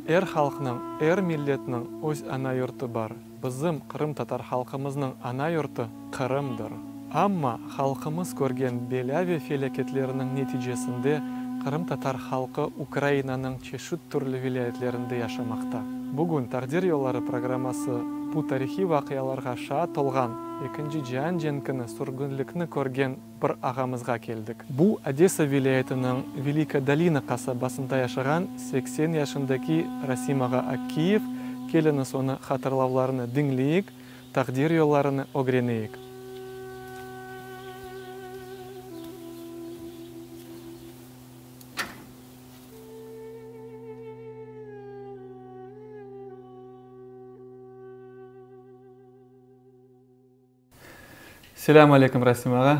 Er halqnıñ, er milletniñ öz ana yurtu bar. Bizim, qırımtatar halqımıznıñ ana yurtu, Qırımdır. Amma halqımız körgen belâ ve felâketlerniñ neticesinde qırımtatar halqı Ukrainanıñ çeşit türlü vilâyetlerinde yaşamaqta. Bugün Taqdir yolları programması bu tarihiy vaqialarğa şaat olğan, Ekinci cian cenkini, sürgünlikni körgen bir ağamızğa keldik. Bu, Odesa vilâyetiniñ Velika Dolina qasabasında yaşağan 80 yaşındaki Rasim ağa Akkiyev, keliñiz onı hatırlavlarını diñleyik, taqdir yollarını ögreneyik. Selâm aleyküm, Rasim ağa.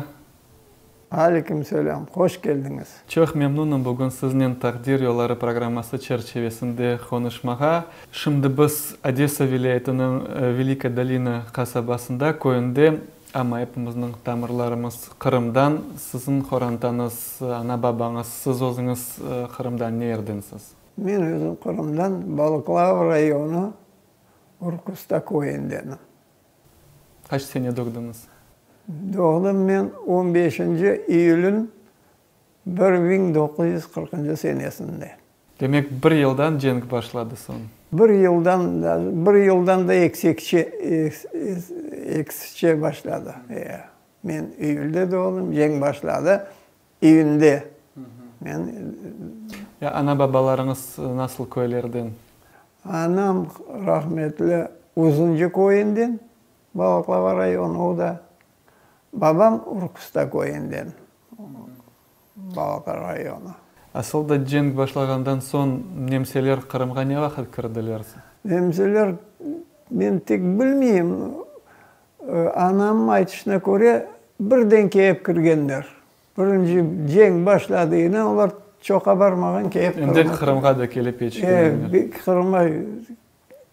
Aleyküm selâm, hoş keldiñiz. Çoq memnunım bugün siznen Taqdir yolları programması çerçivesinde qonuşmağa. Şimdi biz Odessa vilâyetiniñ Velika Dolina qasabasında, köyünde, amma epimizniñ tamırlarımız Qırımdan. Siziñ qorantañız, ana-babañız, siz özüñiz Qırımdan ne yerdensiz? Men özüm Qırımdan, Balıqlava rayonı, Urkusta köyündenim. Qaç sene doğdıñız? Doğdım men on beşinci iyülün bir 1940-ncı senesinde. Demek, bir yıldan cenk başladı soñ? Bir yıldan, bir yıldan da eksikçe, eksiçe başladı. E, men iyülde doğdım, cenk başladı iyünde. Men. Ya ana-babalarıñız nasıl köylerden? Anam rahmetli Uzuncı köyünden, Balıqlava rayonı o da. Babam Urkusta köyünden, Balıqlava rayonı. Asıl da cenk başlağandan soñ nemseler Qırımğa ne vaqıt kirdiler? Nemseler, men tek bilmeyim, anamnıñ aytışına köre, birden kelip kirgenler. Birinci cenk başladığına olar çoqa barmağan kelip Qırımğa. Endi Qırımğa da kelip yetişkenler. E, Qırımğa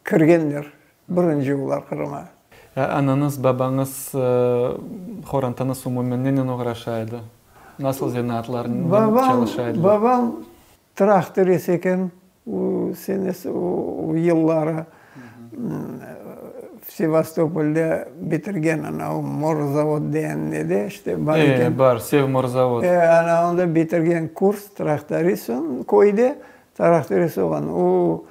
kirgenler, birinci olar Qırımğa. Ya anañız, babañız, qorantañız umumen nenen oğraşa edi? Nasıl zenaatlarnen çalışa ediler? Babam traktorist eken, o senesi, o yılları Sevastopolde bitirgen, ana o morzavod degen nede işte bar eken. E, bar, Sevmorzavod. E, ana onda bitirgen kurs, traktorist, soñ köyde traktorist olğan. O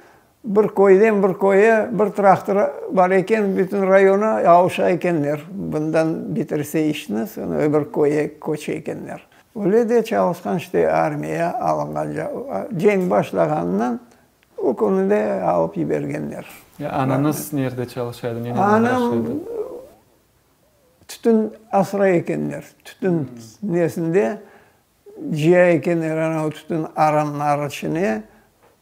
bir köyden bir köye bir traktor bar eken, bütün rayona avuşa ekenler. Bundan bitirse işni, soñ öbür köye köçe ekenler. Öyle de çalışqan işte armiya alınğanca, cenk başlağanından o künü de alıp yibergenler. Ya anañız nerde çalışa edi, nenen oğraşa edi? Anam tütün asray ekenler, tütün nesinde cıya ekenler ana o tütün aranları içine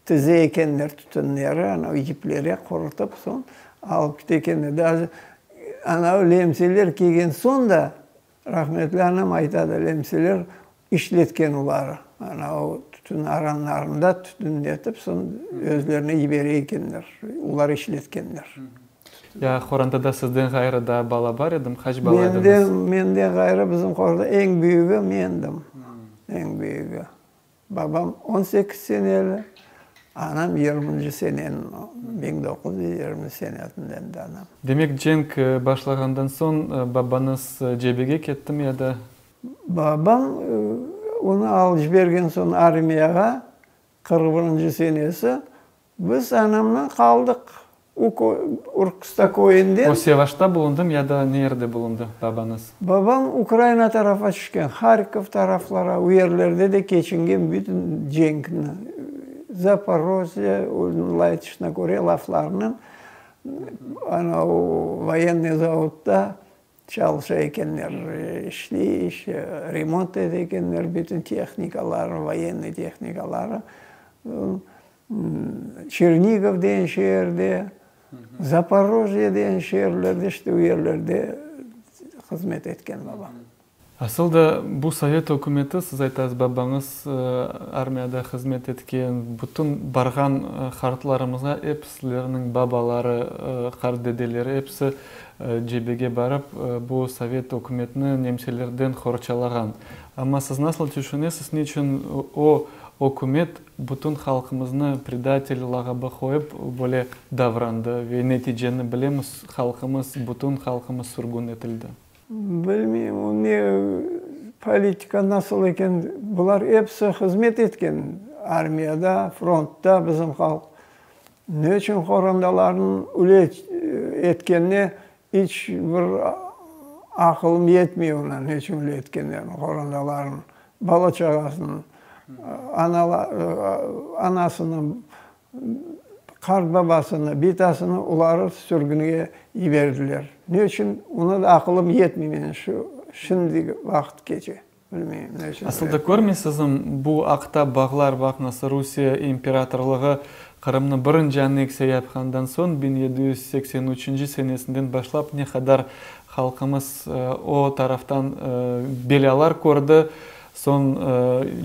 tize ekenler tütünleri, ana o yiplere qurutıp soñ alıp kete ekenler. Daje ana o lemseler kelgen soñ da Rahmetli anam aytadı, lemseler işletken olar, ana o tütün aranlarında tütünletip, soñ özlerine yibere ekenler, olar işletkenler. Ya qorantada sizden ğayrı daa bala bar edimi? Qaç bala ediñiz? Menden, menden ğayrı bizim qorada eñ büyügi mendim, eñ büyügi. Babam 18 seneli, anam yirminci seneniñ, 1920 senesinden de anam. Demek, cenk başlağandan soñ babañız cebege kettimi ya da? Babam onı alıp jibergen soñ armiyağa, 41-nci senesi, Biz anamnen qaldıq Urkusta köyünde. O Sevaşta bulundımı ya da ne yerde bulundı babañız? Babam Ukraina tarafa tüşken, Harkov taraflara, o yerlerde de keçingen bütün cenkni. Zaporojye, onıñ aytışına köre laflarınıñ, ana o voyennıy zavodda Çalışa ekenler, işley, remont ete ekenler bütün tehnikaları, voyennıy tehnikaları. Çernigov degen şeerde, Zaporojye degen şeerlerde, işte o yerlerde hızmet etken babam. Asıl da bu sovet ükümeti, siz aytasız, babañız armiyada hızmet etken, bütün barğan qartlarımızğa episileriniñ babaları, qart dedeleri episi cebege barıp, bu sovet ükümetini nemselerden qorçalağan. Amma siz nasıl tüşünesiz, niçün o. Ükümet bütün halqımıznı predatel lağabı qoyıp böyle davrandı ve neticeni bilemiz, halqımız, bütün halqımız sürgün etildi. Bilmeyim, o ne politika nasıl eken, bular episi hızmet etken armiyada, frontta bizim halq. Ne içün qorantalarnıñ üle etkenine iç bir aqılım yetmey oña, ne içün üle etkenlerini qorantalarnıñ, bala-çağasınıñ, anasını, qart babasını, bitasını oları sürgünge yiberdiler. Ne içün, oña da aqılım yetmey menim şu şimdiki vaqıtqece. Bilmeyim, ne içün. Asıl da körmeysizmi, bu aqta bağlar, baqıñız, Rusiye imperatorlığı Qırımnı birinci anneksiya yapqandan soñ, 1783 senesinden başlap ne qadar halqımız o taraftan belâlar kördi, soñ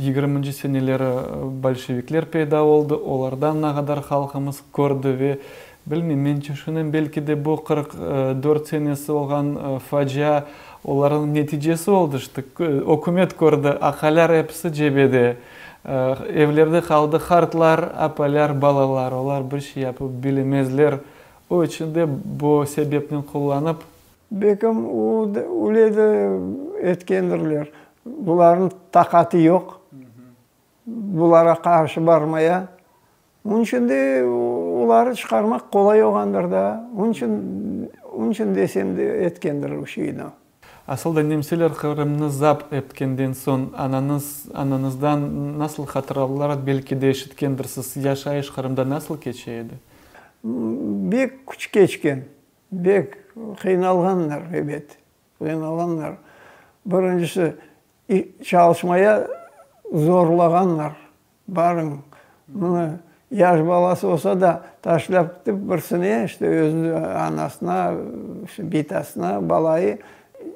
yigirminci seneleri bolşevikler peyda oldı, olardan ne qadar halqımız kördi ve, bilmeyim, men tüşünem, belki de bu 44 senesi olğan facia Olarnıñ neticesi oldı, işte, ükümet kördi, aqaylar episi cebede, evlerde qaldı qartlar, apaylar, balalar, olar bir şey yapıp bilemezler, o içün de bu sebepni qullanıp. Belkim, öyle de etkendirler, bularnıñ taqatı yoq, bulara qarşı barmaya, Onıñ içün de oları çıqarmaq qolay olğandır da. Onıñ içün, onıñ içün desem de etkendir o şeyni. Asıl da nemseler Qırımnı zapt etkenden soñ anañız, anañızdan nasıl hatıralar belki de eşitkendirsiz, yaşayış Qırımda nasıl keçe edi? Bek küç keçken, bek qıynalğanlar, ebet, qıynalğanlar. Birincisi, çalışmaya zorlağanlar. Barıñ, mına, yaş balası olsa da, taşlap ketip birsine, işte, özüniñ anasına, işte, bitasına balayı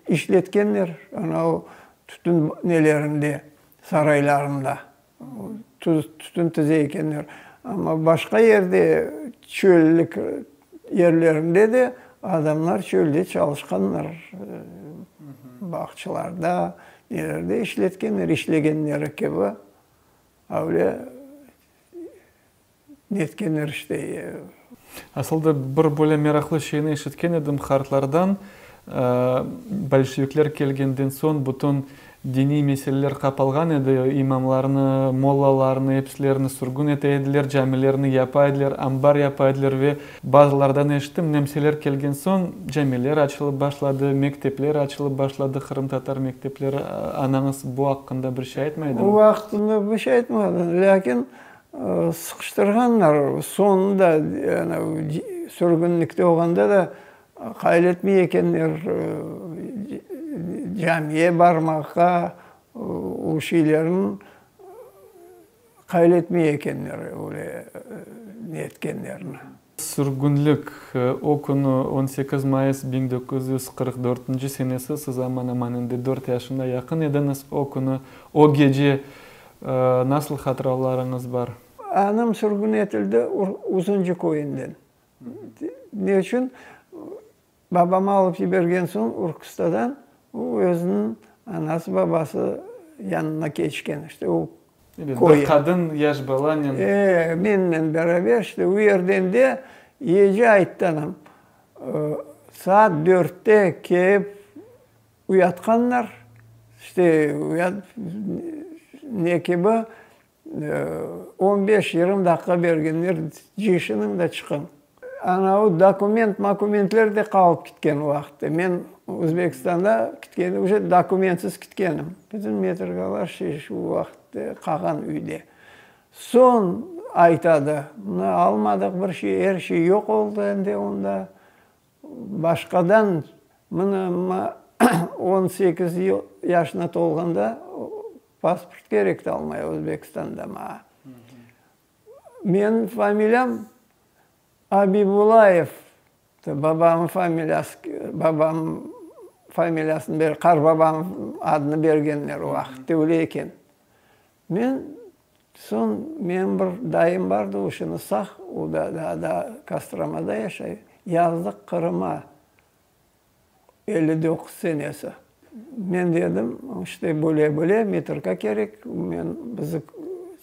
işletkenler, ana o tütün nelerinde, saraylarında tütün tize ekenler. Amma başqa yerde, çöllük yerlerinde de adamlar çölde çalışqanlar, bağçalarda, nelerde işletkenler, işlegenleri kibi. Öyle netkenler işte. Asıl da bir böyle meraqlı şeyni eşitken edim qartlardan, bolşevikler kelgenden soñ bütün diniy meseleler qapalğan edi, imamlarnı, mollalarnı, episilerini sürgün ete ediler, camilerni yapa ediler, ambar yapa ediler ve bazılardan eşittim, nemseler kelgen soñ camiler açılıp başladı, mektepler açılıp başladı, qırımtatar mektepleri, anañız bu aqqında bir şey aytmaydımı? O vaqıtında bir şey aytmadı, lâkin sıqıştırğanlar, soñunda, yani sürgünlikte olğanda da qail etmey ekenler camiye barmağa, o şeylerni qail etmey ekenler, öyle netkenlerni. Sürgünlik, o künü, 18 mayıs 1944 senesi, siz aman-aman endi dört yaşında yaqın ediñiz, o künü, o gece nasıl hatıralarıñız bar? Anam sürgün etildi Uzuncı köyünden. Ne içün? Babam alıp yibergen soñ Urkustadan, o özüniñ anası-babası yanına keçken, işte o köye. Bir qadın yaş balanen. E, mennen beraber, işte o yerden de gece ayttı anam, saat dörtte kelip uyatqanlar, işte uyat, ne kibi, On beş, yigirmi daqqa bergenler, cıyışınıñ da çıqıñ. Anavı dokument, makumentler de qalıp kitken o vaqıtta. Men Özbekistanda kitkende uje dokumentsiz kitkenim. Bütün metrikalar şey şu vaqıtta qalğan üyde. Soñ aytadı, mına almadıq bir şey, er şey yoq oldı endi onda. Başqadan mına 18 yaşına tolğanda pasport kerekti almaya Özbekistanda maña. Menim familiyam Abibulayev, babamnıñ familiyası, babam familiyasını ber, qarbabamnıñ adını bergenler o vaqıtta öyle eken. Men soñ, menim bir dayım bardı, o şimdi sağ, o da daa da Kostromada yaşay, yazdıq Qırıma, 59 senesi. Men dedim, işte böyle-böyle, metrika kerek, men bizi.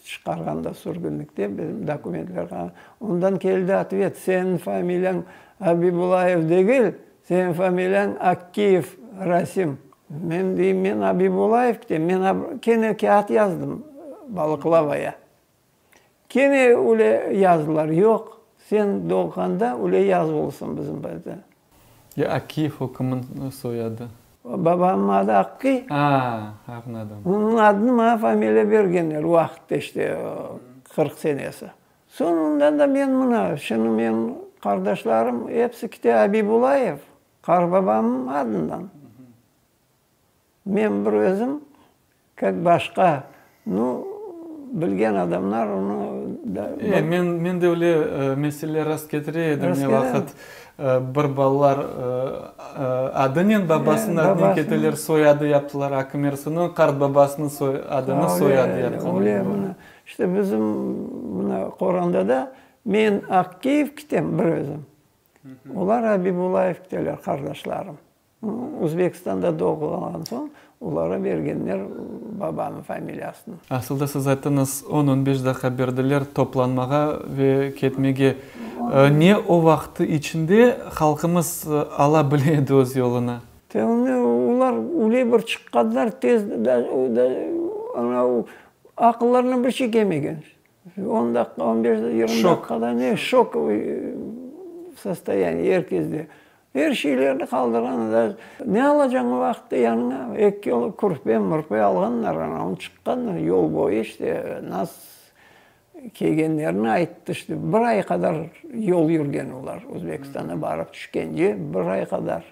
Çıqarğanda sürgünlikte bizim dokumentler ondan keldi otvet, seniñ familiyañ Abibullayev degil, seniñ familiyañ Akkiyev Rasim. Men deyim, men Abibullayev dem, men kene kâğıt yazdım Balıqlavaya. Kene öyle yazdılar, yoq, sen doğğanda öyle yazılsın bizim bazda. Ya Akiyev o kimniñ soyadı? Babamnıñ adı Aqqi. A, añladım. Onıñ adını maña familiya bergenler o vaqıtta işte, 40 senesi. Soñ ondan da men mına, şimdi menim qardaşlarım episi kite Abibullayev, qarbabamnıñ adından. Men bir özüm, kak başqa, nu, bilgen adamlar onı da. E, men, men de öyle mesele rast ketire edim ne vaqıt bir balalar adınen, babasınıñ adınen keteler, soyadı yaptılar, Akımersiniñ qartbabasınıñ soy, adını soyadı yapqanlar. Öyle, mına, işte bizim mına qorandada men Akkiyev kitem bir özüm, olar Abibullayev kiteler, qardaşlarım. Özbekistanda doğğan soñ olara bergenler babanıñ familiyasını. Asılda siz ayttıñız, on, on beş daqqa berdiler toplanmağa ve ketmege. Ne o vaqtı içinde halqımız ala bile edi öz yolunı? Olar öyle bir çıqqanlar tez, aqıllarına bir şey kelmegen. On daqqa, on beş, yigirmi daqqada ne şokovıy sostoyaniye er kezde. Er şeylerini qaldırğan, ne alacañ o vaqıtta yanıña? Eki kilo kürpe, mürpe alğanlar, ana, çıqqanlar yol boyu işte, nas kelgenlerini ayttı işte, bir ay qadar yol yürgen olar, Özbekistan'a barıp tüşkence bir ay qadar.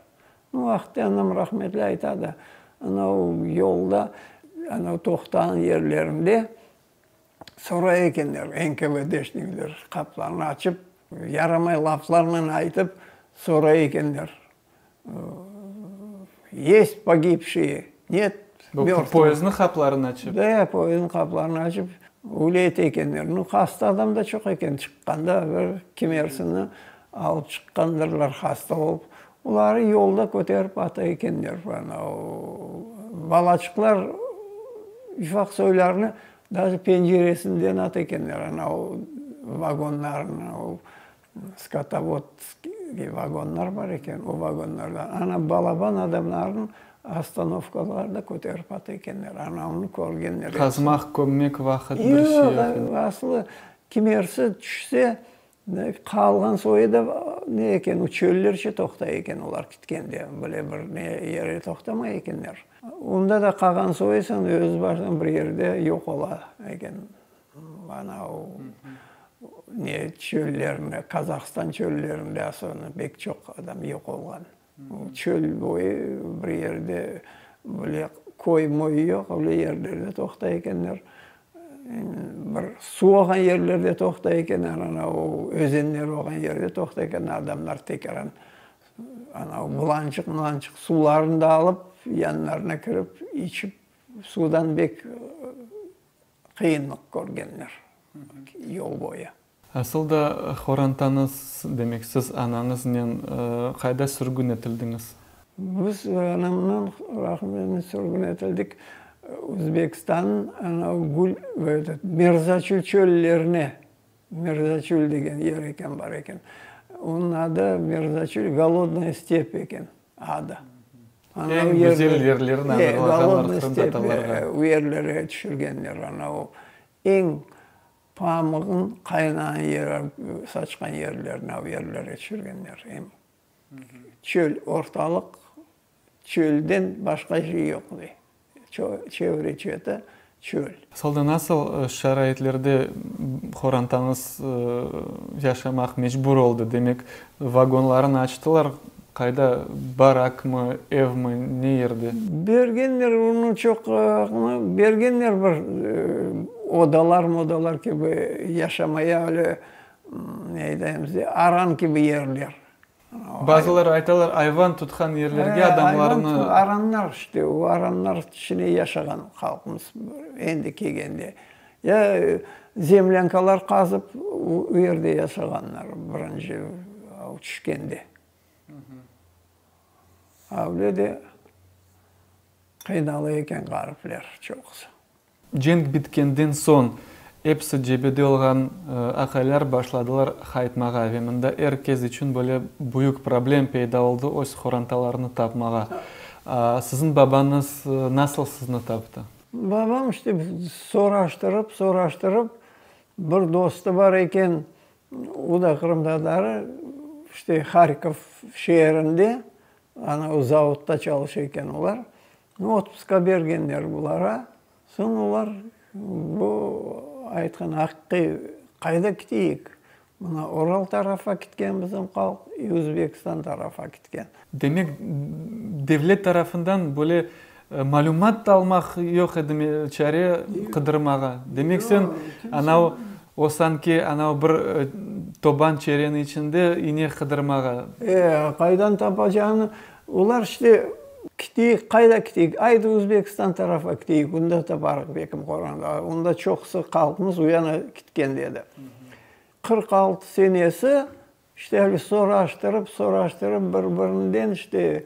O vaqıtta anam rahmetli ayta da, anav yolda, anav toqtağan yerlerinde Soray ekenler, NKVDşnikler qapılarnı açıp, yaramay laflarnen aytıp soray ekenler, Yest pogibşiye? Net, mörtvıy. Bu poyezdniñ qapılarını açıp? Da, poyezdniñ qapılarını açıp, öyle ete ekenler. Nu, hasta adam da çoq eken, çıqqanda bir kimersini alıp çıqqandırlar hasta olıp. Oları yolda köterip ata ekenler. Balaçıqlar ufaq soylarnı daje penceresinden ata ekenler, ana o vagonlarnı, o skotovodskiy vagonlar bar eken, o vagonlardan. Ana balaban adamlarnı ostanovkalarda köterip ata ekenler, ana onı körgenler. Qazmaq, kömmek vaqıt bir şey yoq. Yoq, aslı kimersi tüşse, Qalğan soyu da ne eken, o çöllerçe toqtay eken olar kitkende, bile bir ne yere toqtamay ekenler. Onda da qalğan soyu soñ öz başına bir yerde yoq ola eken. Ana o ne çöllerinde, Qazahstan çöllerinde aslında pek çoq adam yoq olğan. Çöl boyu bir yerde böyle köy-möy yoq, öyle yerlerde toqtay ekenler. Bir suv olğan yerlerde toqtay ekenler, ana o özenler olğan yerde toqtay ekenler, adamlar tekrar ana o bulançıq-mulançıq suvlarını da alıp, yanlarına kirip, içip, suvdan bek qıyınlıq körgenler yol boyu. Asıl da qorantañız, demek siz anañıznen qayda sürgün etildiñiz? Biz anamnen rahmetli sürgün etildik Özbekistannıñ anav gül, etot, Mirzaçül çöllerine, Mirzaçül degen yer eken bar eken. Onıñ adı Mirzaçül, Golodnaya step eken adı. Eñ güzel yerlerni azırlağanlar qırımtatarlarğa. O yerlere tüşürgenler anav eñ Pamığın qaynağan yeri, saçqan yerlerine, o yerlere tüşürgenler. Em çöl, ortalıq çölden başqa şey yoq, dey. Çevre-çeti çöl. Solda nasıl şaraitlerde qorantañız yaşamaq mecbur oldı? Demek, vagonlarını açtılar, qayda, barakmı, evmi, ne yerde? Bergenler, onıñ çoqını bergenler bir odalar-modalar kibi yaşamaya öyle, ne aytayım size, aran kibi yerler. Bazıları aytalar, ayvan tutqan yerlerge adamlarnı. Aranlar işte, o aranlar içine yaşağan halqımız endi kelgende. Ya zemlânkalar qazıp, o yerde yaşağanlar birinci tüşkende. Öyle de qıynalı eken ğaripler çoqusı. Cenk bitkenden soñ. Episi cebede olğan aqaylar başladılar qaytmağa ve mında er kes içün böyle büyük problem peyda oldı öz qorantalarını tapmağa. Siziñ babañız nasıl sizni taptı? Babam işte soraştırıp, soraştırıp, bir dostu bar eken, o da qırımtatarı, işte Harkov şeerinde, ana o zavodda çalışa eken olar. Otpuska bergenler bulara. Soñ olar bu aytqan aqiqiy qayda kiteyik? Mına Oral tarafa kitken bizim halq i Özbekistan tarafa kitken. Demek, devlet tarafından böyle malümat da almaq yoq edi çare qıdırmağa. Demek, sen anav o sanki anav bir toban çereniñ içinde ine qıdırmağa. E, qaydan tapacağını Olar işte, Kiteyik, qayda kiteyik? Aydı Özbekistan tarafa kiteyik, onda taparıq bekim qoranda, onda çoqusı halqımız o yana kitken, dedi. 46 senesi, işte, öyle soraştırıp, soraştırıp, bir-birinden, işte,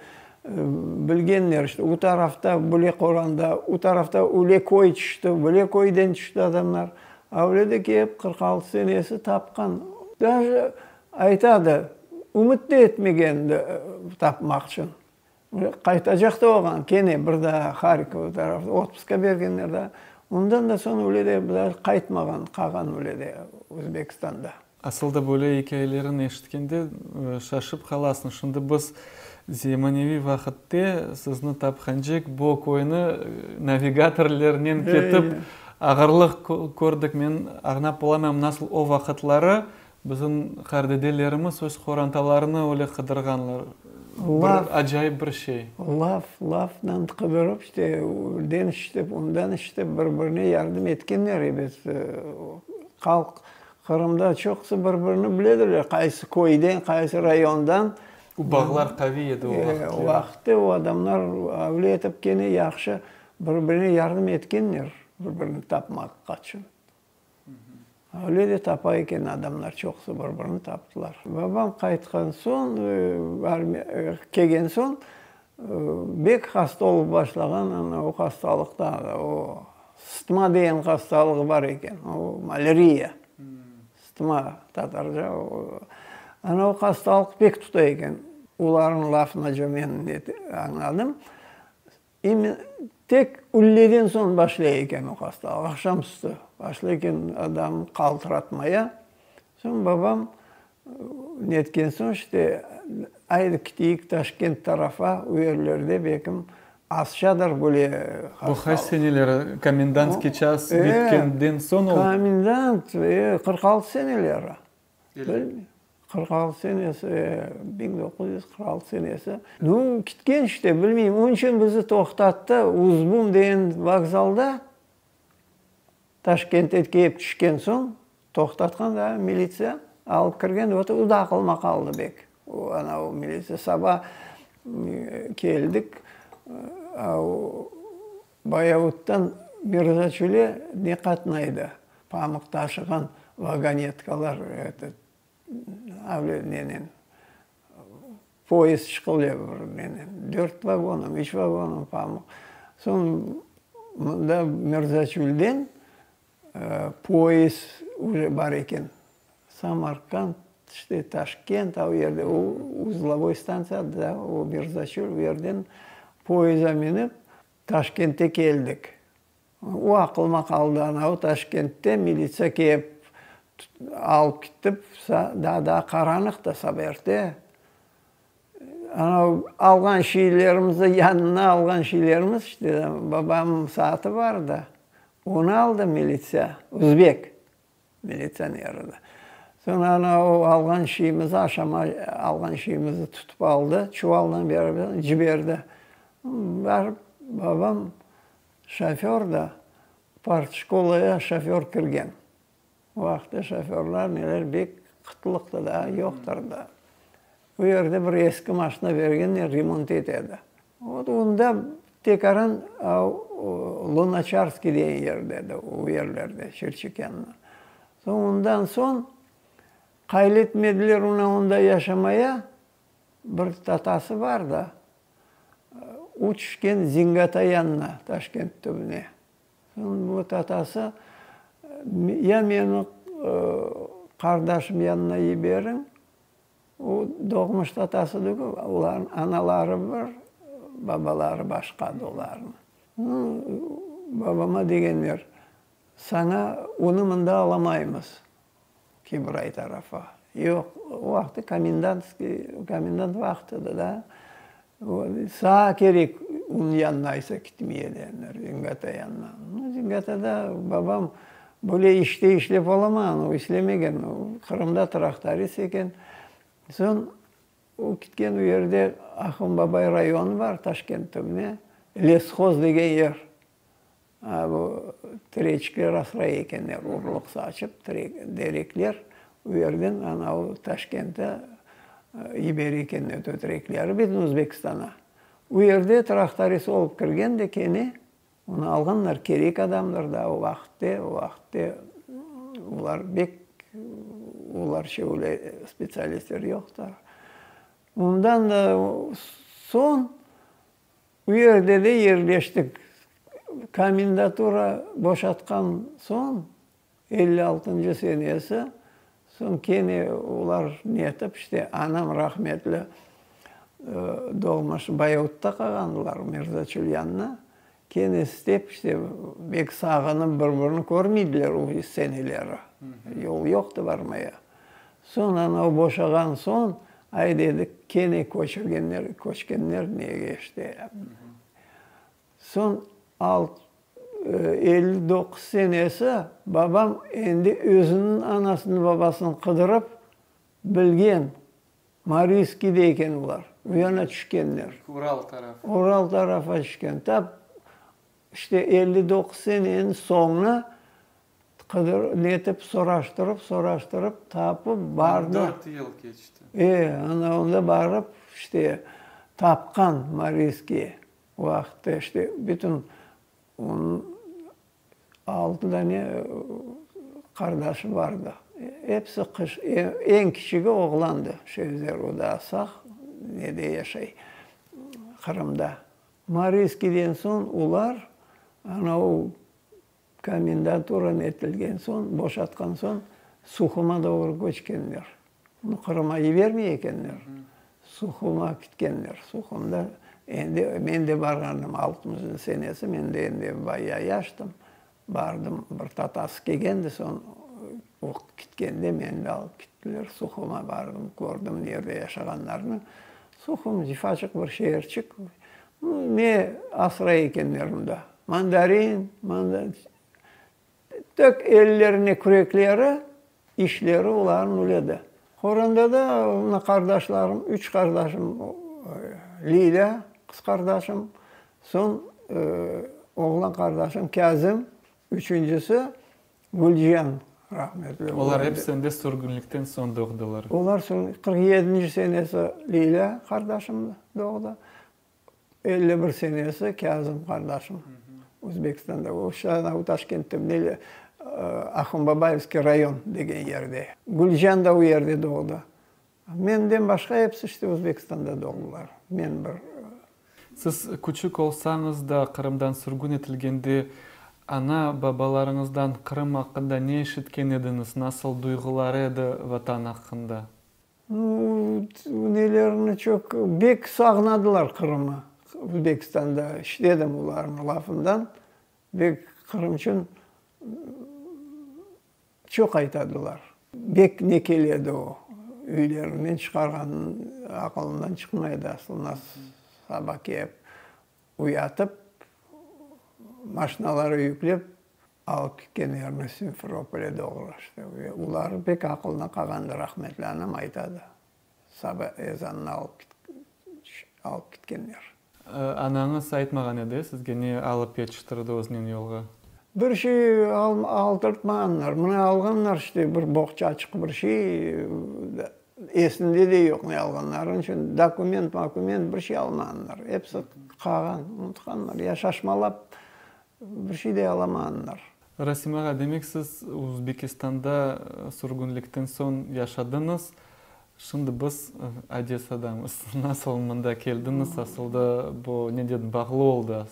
bilgenler, işte, o tarafta böyle qoranda, o tarafta öyle köy tüşti, böyle köyden tüşti adamlar. A öyle de kelip 46 senesi tapqan. Daje Aytadı, ümüt de etmegen tapmaq içün. Qaytacaq da olğan, kene bir daa Harkov tarafta otpuska bergenler daa. Ondan da soñ öyle de bir daa qaytmağan, qalğan öyle de Özbekistanda. Asıl da böyle ikâyelerini eşitkende şaşıp qalasıñ. Şimdi biz zemaneviy vaqıtte sizni tapqancek bu köyni navigatorlernen ketip ağırlıq kördik. Men añlap olamayım, nasıl o vaqıtları Bizim qardedelerimiz öz qorantalarını öyle qıdırğanlar. Bir acayip bir şey. Laf, lafnen qıdırıp, işte, önden işitip, ondan işitip, bir-birine yardım etkenler, ebet. Halq Qırımda çoqusı bir-birini biledirler, qaysı köyden, qaysı rayondan. O bağlar qaviy edi o vaqıtları. O vaqıtta o adamlar öyle etip kene yahşı bir-birine yardım etkenler, bir-birini tapmaqqa içün. Öyle de tapa eken adamlar, çoqusı bir-birini taptılar. Babam qaytqan soñ, kelgen soñ, bek hasta olıp başlağan, ana o hastalıqta, o sıtma degen hastalığı bar eken, o malâriya, sıtma tatarca, ana o hastalıq pek tuta eken. Olarnıñ lafına men añladım. Em tek ülleden soñ başlay eken o hastalıq, aqşam üstü başlay eken adamnı qaltıratmaya. Soñ babam netken soñ işte, aydı kiteyik Taşkent tarafa, o yerlerde belkim azçadır böyle hastalıq. Bu qaç seneleri, komendantskiy ças bitkenden soñ oldı? Komendant, 46 seneleri. Bilmeyim. 46 senesi, 1946 senesi. Nu, kitken işte, bilmeyim. Onıñ içün bizi toqtattı Uzbum degen vokzalda, Taşkent'te kelip tüşken soñ, toqtatqan da militsiya, alıp kirgen, vot o da aqılıma qaldı bek. O, ana o militsiya. Saba keldik, Bayavuttan Mirzaçöle ne qatnaydı, pamıq taşığan vagonetkalar, etot, avle nenen, poyezd şıqıle bir nenen, dört vagonım, üç vagonım pamıq. Soñ mında Mirzaçölden poyezd uje bar eken, Samarkand, işte Taşkent, a o yerde, o uzlovoy stantsiya da, o Mirzaçöl, o yerden poyezda minip, Taşkent'e keldik. O aqılıma qaldı, anavı Taşkent'te militsiya kelip alıp kittip, daa daa qaranıq da saba erte. Anavı alğan şeylerimizni, yanına alğan şeylerimiz, işte babamnıñ saatı bar da, onı aldı militsiya, özbek militsioneri de. Soñ ana o alğan şeyimizi, aşama alğan şeyimizi tutıp aldı, çuvalnen beraber ciberdi. Barıp babam şoför da, partşkolaya şoför kirgen. O vaqıtta şoförlar neler bek qıtlıqtı da, yoqtır da. O yerde bir eski maşina bergenler, remont etedi. Vot onda tekaran Lunaçarskiy degen yerde edi, o yerlerde, Çirçik yanında. Soñ ondan soñ qayıl etmediler onı onda yaşamaya, bir tatası bar da, o tüşken Zingata yanına, Taşkent tübüne. Soñ bu tatası. Ya meni qardaşım yanına yiberiñ, o doğmuş tatası degil, olarnıñ anaları bir, babaları başqadı olarnıñ. Babama degenler, saña onı mında alamaymız, Kibray tarafa. Yoq, o vaqıt komendantskiy, komendant vaqtıdı da. Sağa kerek onıñ yanına aysa kitmeye degenler, Zingata yanına. Zingatada babam böyle işte işlep olamağan, o işlemegen, o Qırımda traktorist eken. Soñ o kitken o yerde Ahun-Babay rayonı bar Taşkent tübüne, Leshoz degen yer. Bu tireçikler asray ekenler, urluq saçıp, derekler, o yerden anavı Taşkente yibere ekenler tötrekleri bütün Özbekistana. O yerde traktorist olıp kirgen de kene onı alğanlar, kerek adamdır da o vaqıtte, o vaqıtte olar bek, olarca öyle spetsialistler yoqtı. Ondan da soñ Bu yerde de yerleştik. Komendatura boşatqan soñ, 56-ncı senesi, soñ kene olar netip, işte, anam rahmetli doğmuş Bayavutta qalğandılar, Mirzaçül yanına. Kene istep, işte, bek sağınıp bir-birini körmeydiler o seneleri. Yol yoqtı barmaya. Soñ ana boşağan soñ, ay dedik, kene köçürgenler, köçkenler nege işte. Soñ 59 senesi babam endi özüniñ anasını, babasını qıdırıp bilgen, Mariinskiyde eken olar, o yana tüşkenler. Ural tarafı. Ural tarafa tüşken. Tap işte 59 seneniñ soñuna Qıdır, netip, soraştırıp, soraştırıp, tapıp bardı. Dört yıl keçti. E, ana onda barıp, işte, tapqan Mariskiy o vaqıtta, işte, bütün onıñ altı dane qardaşı bardı. Episi qış, eñ kiçigi oğlandı, Şevzer, o daa sağ, nede yaşay, Qırımda. Mariskiyden soñ olar, ana o Komendatura netilgen soñ, boşatqan soñ, Suhuma doğru köçkenler. Bunı Qırıma yibermey ekenler. Suhuma kitkenler. Suhumda endi men de barğandım, altmışıncı senesi, men de endi bayağı yaştım. Bardım, bir tatası kelgendi, soñ o kitkende meni de alıp kittiler. Suhuma bardım, kördim nerde yaşağanlarını. Suhum zifaçıq bir şeerçik. Ne asray ekenler mında? Mandarin, tek ellerine kürekleri, işleri olarnıñ öyle de. Qoranda da mına qardaşlarım, üç qardaşım, Lilâ, qız qardaşım, soñ oğlan qardaşım Kâzim, üçüncisi Gülcihan rahmetli. Olar episi endi sürgünlikten soñ doğdılar. Olar 47-nci senesi Lilâ qardaşım doğdı. 51 senesi Kâzim qardaşım Özbekistanda, o şu Taşkentte, nele, Ahunbabayevskiy rayon degen yerde. Gülcan da o yerde doğdı. Menden başqa episi işte Özbekistanda doğdılar. Men bir. Siz küçük olsañız da, Qırımdan sürgün etilgende ana-babalarıñızdan Qırım aqqında ne eşitken ediñiz, nasıl duyğuları edi Vatan aqqında? Nelerini çoq, bek sağnadılar Qırımı. Özbekistanda işledim olarnıñ lafından, bek Qırım içün çoq aytadılar. Bek ne keledi o, üylerinden çıqarğanın aqılından çıqmaydı aslında, saba kelip uyatıp, maşinalara yüklep Alıp ketkenlerini Simferopolge doğru işte. Olar pek aqılına qalğandı, rahmetli anam aytadı. Saba ezanına alıp alıp ketkenler. Anañız aytmağan edi sizge ne alıp yetiştirdi özünen yolğa? Bir şey aldırtmağanlar. Mına alğanlar işte bir boğçaçıq bir şey, esinde de yoq ne alğanları. Onıñ içün dokument, makument bir şey almağanlar. Episi qalğan, unutqanlar. Ya şaşmalap Bir şey de alamağanlar. Rasim ağa, demek siz Uzbekistanda sürgünlikten soñ yaşadıñız. Şimdi biz Odessadamız. Nasıl mında keldiñiz, asılda bu neden bağlı oldı?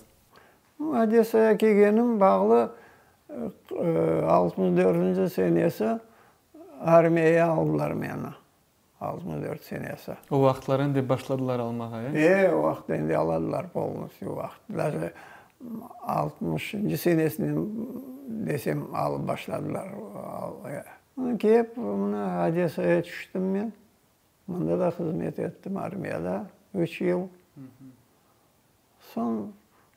Odessaya kelgenim bağlı. 64-nci senesi armiyaya aldılar meni. 64 senesi. O vaqıtlar endi başladılar almağa, e? E, o vaqıt endi aladılar polnostyu o vaqıt. Daje altmışıncı senesinen desem alıp başladılar. Kelip mına Odessaya tüştim men. Mında da hızmet ettim armiyada üç yıl. Soñ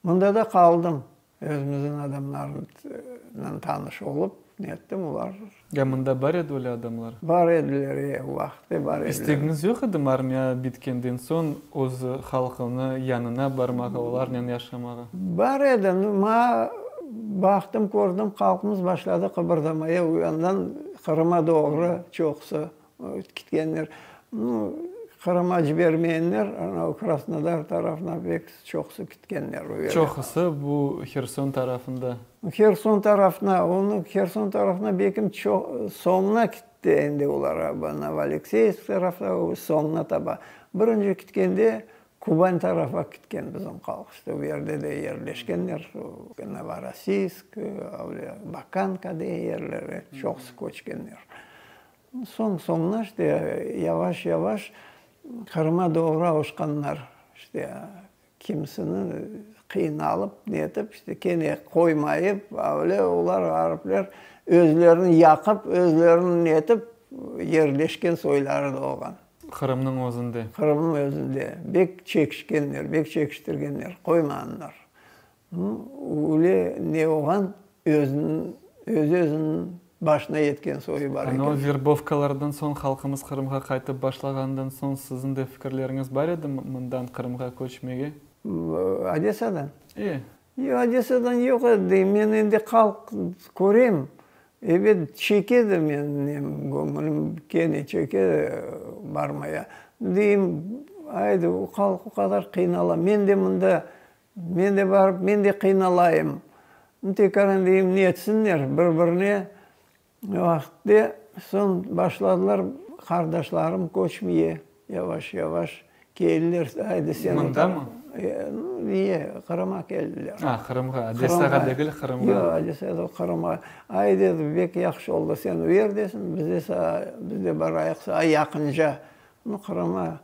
mında da qaldım. Özümizniñ adamlarnen tanış olıp, nettim, olar. Ya mında bar edi öyle adamlar? Bar ediler, e, o vaqıtte bar ediler. İstegiñiz yoq edimi armiya bitkenden soñ öz halqıñı yanına barmağa, olarnen yaşamağa? Bar edi. Maña baqtım, kördim, halqımız başladı qıbırdamaya, o yandan Qırıma doğru çoqusı Ketkenler, nu, Qırıma cibermeyenler, anau Krasnodar tarafına pek çoqusı ketkenler o yerge. Çoqusı bu Herson tarafında. Herson tarafına, onı Herson tarafına belkim çoq soñuna kitti endi olar, Novoalekseyevsk tarafta, soñuna taba. Birinci ketkende Kuban tarafa ketken bizim halq, işte o yerde de yerleşkenler, Novorossiysk, öyle Bakanka degen yerlere çoqusı köçkenler. Soñ, soñuna işte yavaş-yavaş Qırıma doğru avuşqanlar, işte kimisini qıynalıp, netip, işte kene qoymayıp, öyle olar, ğaripler, özlerini yaqıp, özlerini netip yerleşken soyları da olğan. Qırımnıñ özünde. Qırımnıñ özünde. Bek çekişkenler, bek çekiştirgenler, qoymağanlar. Öyle ne olğan, özüniñ, öz-özüniñ başına yetken soyu bar eken. Ana o verbovkalardan soñ, halqımız Qırımğa qaytıp başlağandan soñ siziñ de fikirleriñiz bar edimi mından Qırımğa köçmege? Odessadan? E. Yoq, Odessadan yoq edi deyim. Men endi halq körem, ebet, çekedi menim göñülim, kene çeke barmaya. Deyim, aydı, o halq o qadar qıynala, men de mında Men de barıp, men de qıynalayım. Tekaran deyim, netsinler bir-birine vaqıtte. Soñ başladılar qardaşlarım köçmeye, yavaş-yavaş keldiler, aydı sen. Mındamı? Niye, Qırıma keldiler. A, Qırımğa, Odessağa degil, Qırımğa. Yoq, Odessağa degil, Qırımğa. Ay, dedi, bek yahşı oldı, sen o yerdesiñ, biz de sağa, biz de barayıq sağa yaqınca. Qırıma.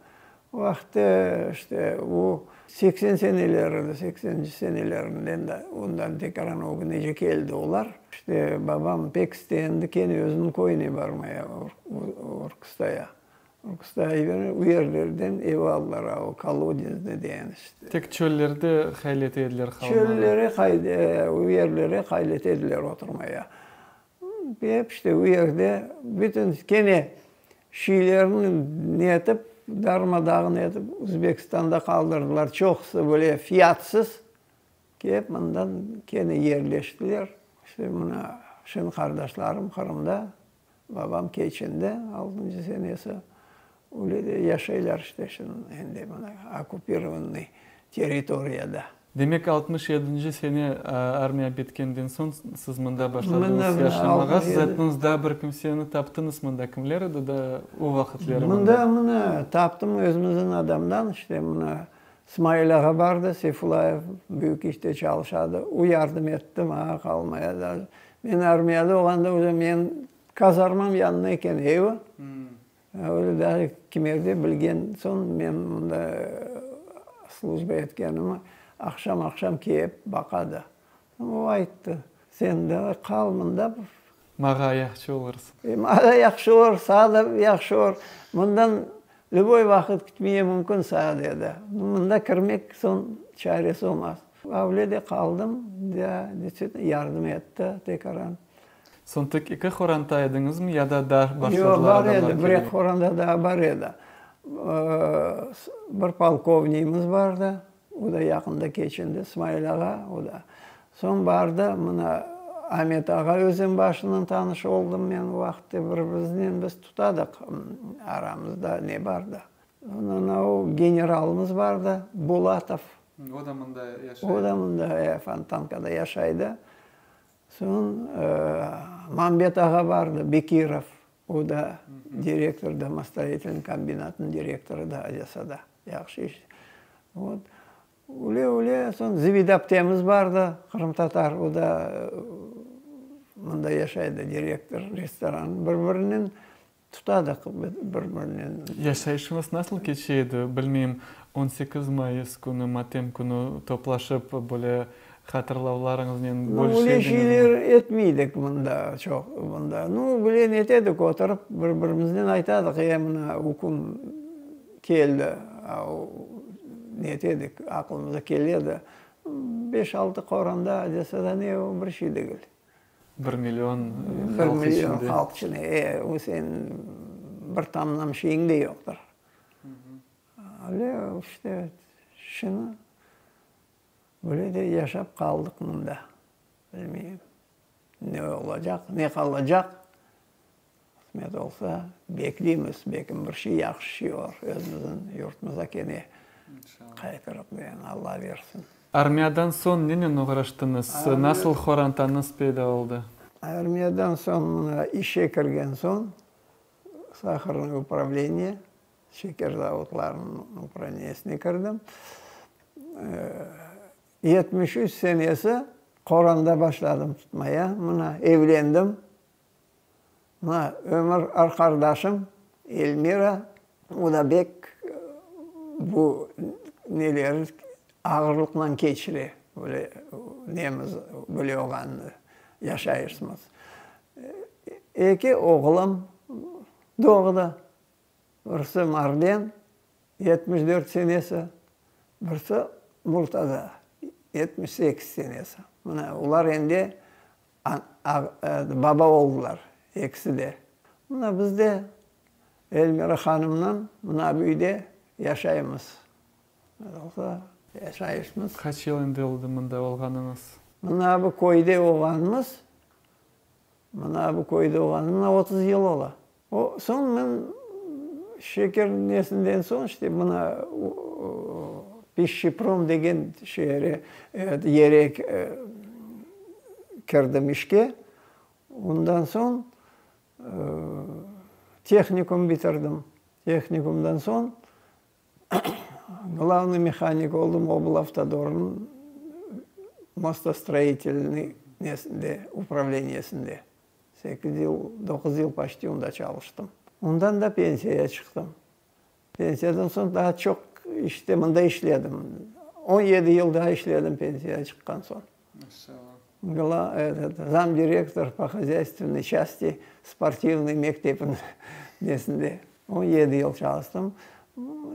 O vaqıtta işte o 80 seneleri, sekseninci senelerinden de ondan tekaran ögünece keldi olar. İşte babam pek istendi kene özüniñ köyüne barmaya, Orkustaya. Orkustaya o yerlerden ev aldılar, o Kolodezde degen işte. Tek çöllerde qaylete ediler qalmağa. Çöllere, o yerlere qaylete ediler oturmaya. Hep işte o yerde bütün kene şiylerni netip, darma-dağın etip Özbekistanda qaldırdılar. Çoqusı böyle fiyatsız kelip mından kene yerleştiler. İşte mına şimdi qardaşlarım Qırımda, babam keçindi altıncı senesi. Öyle de yaşaylar işte şimdi endi mına okkupirovannıy territoriyada. Demek, 67-nci sene armiya bitkenden soñ siz mında başladıñız yaşamağa. Siz ayttıñız, daa bir kimseni taptıñız mında. Kimler edi daa o vaqıtları mında? Mında, mına, taptım özümizniñ adamdan, işte, mına, Smail ağa bardı, Seyfullayev, büyük işte çalışadı. O yardım etti maña qalmaya da. Men armiyada olğanda özü menim kazarmam yanında eken evi. Öyle daa kimerde bilgen soñ, men mında slujba etkenimi, aqşam-aqşam kelip baqa da. O ayttı, sen davay qal mında. Mağa yahşı olursıñ. Mağa da yahşı olur, sağa da yahşı olur. Mından lüboy vaqıt kitmeye mümkün sağa, dedi. Mında kirmek soñ çaresi olmaz. Öyle de qaldım, da, deystvitelno, yardım etti tekaran. Soñ tek eki qoranta ediñizmi ya da daa başladılar Yoq, bar edi, bir eki qoranta daa bar edi. Bir polkovniyimiz bardı, o da yaqında keçindi, İsmail ağa, o da. Soñ bardı, mına, Amet ağa Özenbaşlınen tanış oldım men o vaqıtta, bir-birimiznen biz tutadıq, aramızda ne bardı. Ondan o generalımız bardı, Bulatov. O da mında yaşaydı. O da mında, Fontankada yaşaydı. Soñ Mambet ağa bardı, Bekirov, o da direktor, domostroitelnıy kombinatnıñ direktorı da Odessada, yahşı iş. Vot, öyle-öyle, soñ Zibide aptemiz bardı, qırımtatar, o da. mında yaşaydı, direktor restoran, bir-birinen tutadıq, bir-birinen. Yaşayışıñız nasıl keçe edi, bilmeyim, 18 mayıs künü, matem künü toplaşıp, böyle hatırlavlarıñıznen bölüşe ediñizmi? Öyle şeyler etmeydik mında çoq, mında. Nu, bile netedik, oturıp bir-birimiznen aytadıq, e, mına üküm keldi, netedik, aqlımıza keledi. Beş-altı qoranda Odessada ne o, bir şey degil. Bir million halq içinde. Bir million halq içinde. E, o seniñ bir tamlam şeyiñ de yoqtır. Öyle işte, şimdi böyle de yaşap qaldıq mında. Bilmeyim, ne olacaq, ne qalacaq. Qısmet olsa, bekleymiz, belkim bir şey yahşı şey olur, özümizniñ yurtumıza kene qaytırıq, yani Alla bersin. Armiyadan soñ nenen oğraştıñız? Nasıl qorantañız peyda oldı? Armiyadan soñ mına işe kirgen soñ, saharnıy upravleniye, şeker zavodlarınıñ upravleniyesine kirdim. 73 senesi qoranda başladım tutmaya, mına evlendim. Mına, ömür arqardaşım Elmira, o da bek bu neleri ağırlıqla keçire, böyle nemiz, böyle olğanını, yaşayışımız. Eki oğlum doğdı. Birisi Marlen, 74 senesi, birisi Murtaza, 78 senesi. Mına, olar endi Baba oldılar ekisi de. Mına biz de Elmira hanımnan mına bu üyde yaşaymız. Olsa yaşayışmız. Qaç yıl endi oldı mında olğanıñız? Mına bu köyde olğanımız, mına bu köyde olğanımız mına 30 yıl ola. O, soñ men şeker nesinden soñ, işte, mına Pişçeprom degen şeere, yere kirdim işke. Ondan soñ tehnikum bitirdim. Tehnikumdan soñ glavnıy mehanik oldım Oblavtodornıñ mostostroitelnıy nesinde, upravleniyesinde. Sekiz yıl, doquz yıl poçti onda çalıştım. Ondan da pensiyaya çıqtım. Pensiyadan soñ daa çoq işte mında işledim. 17 yıl daa işledim pensiyağa çıqqan soñ. Maşallah. Этот, zamdirektor po hozyaystvennoy çasti sportivnıy mektepiniñ nesinde 17 yıl çalıştım.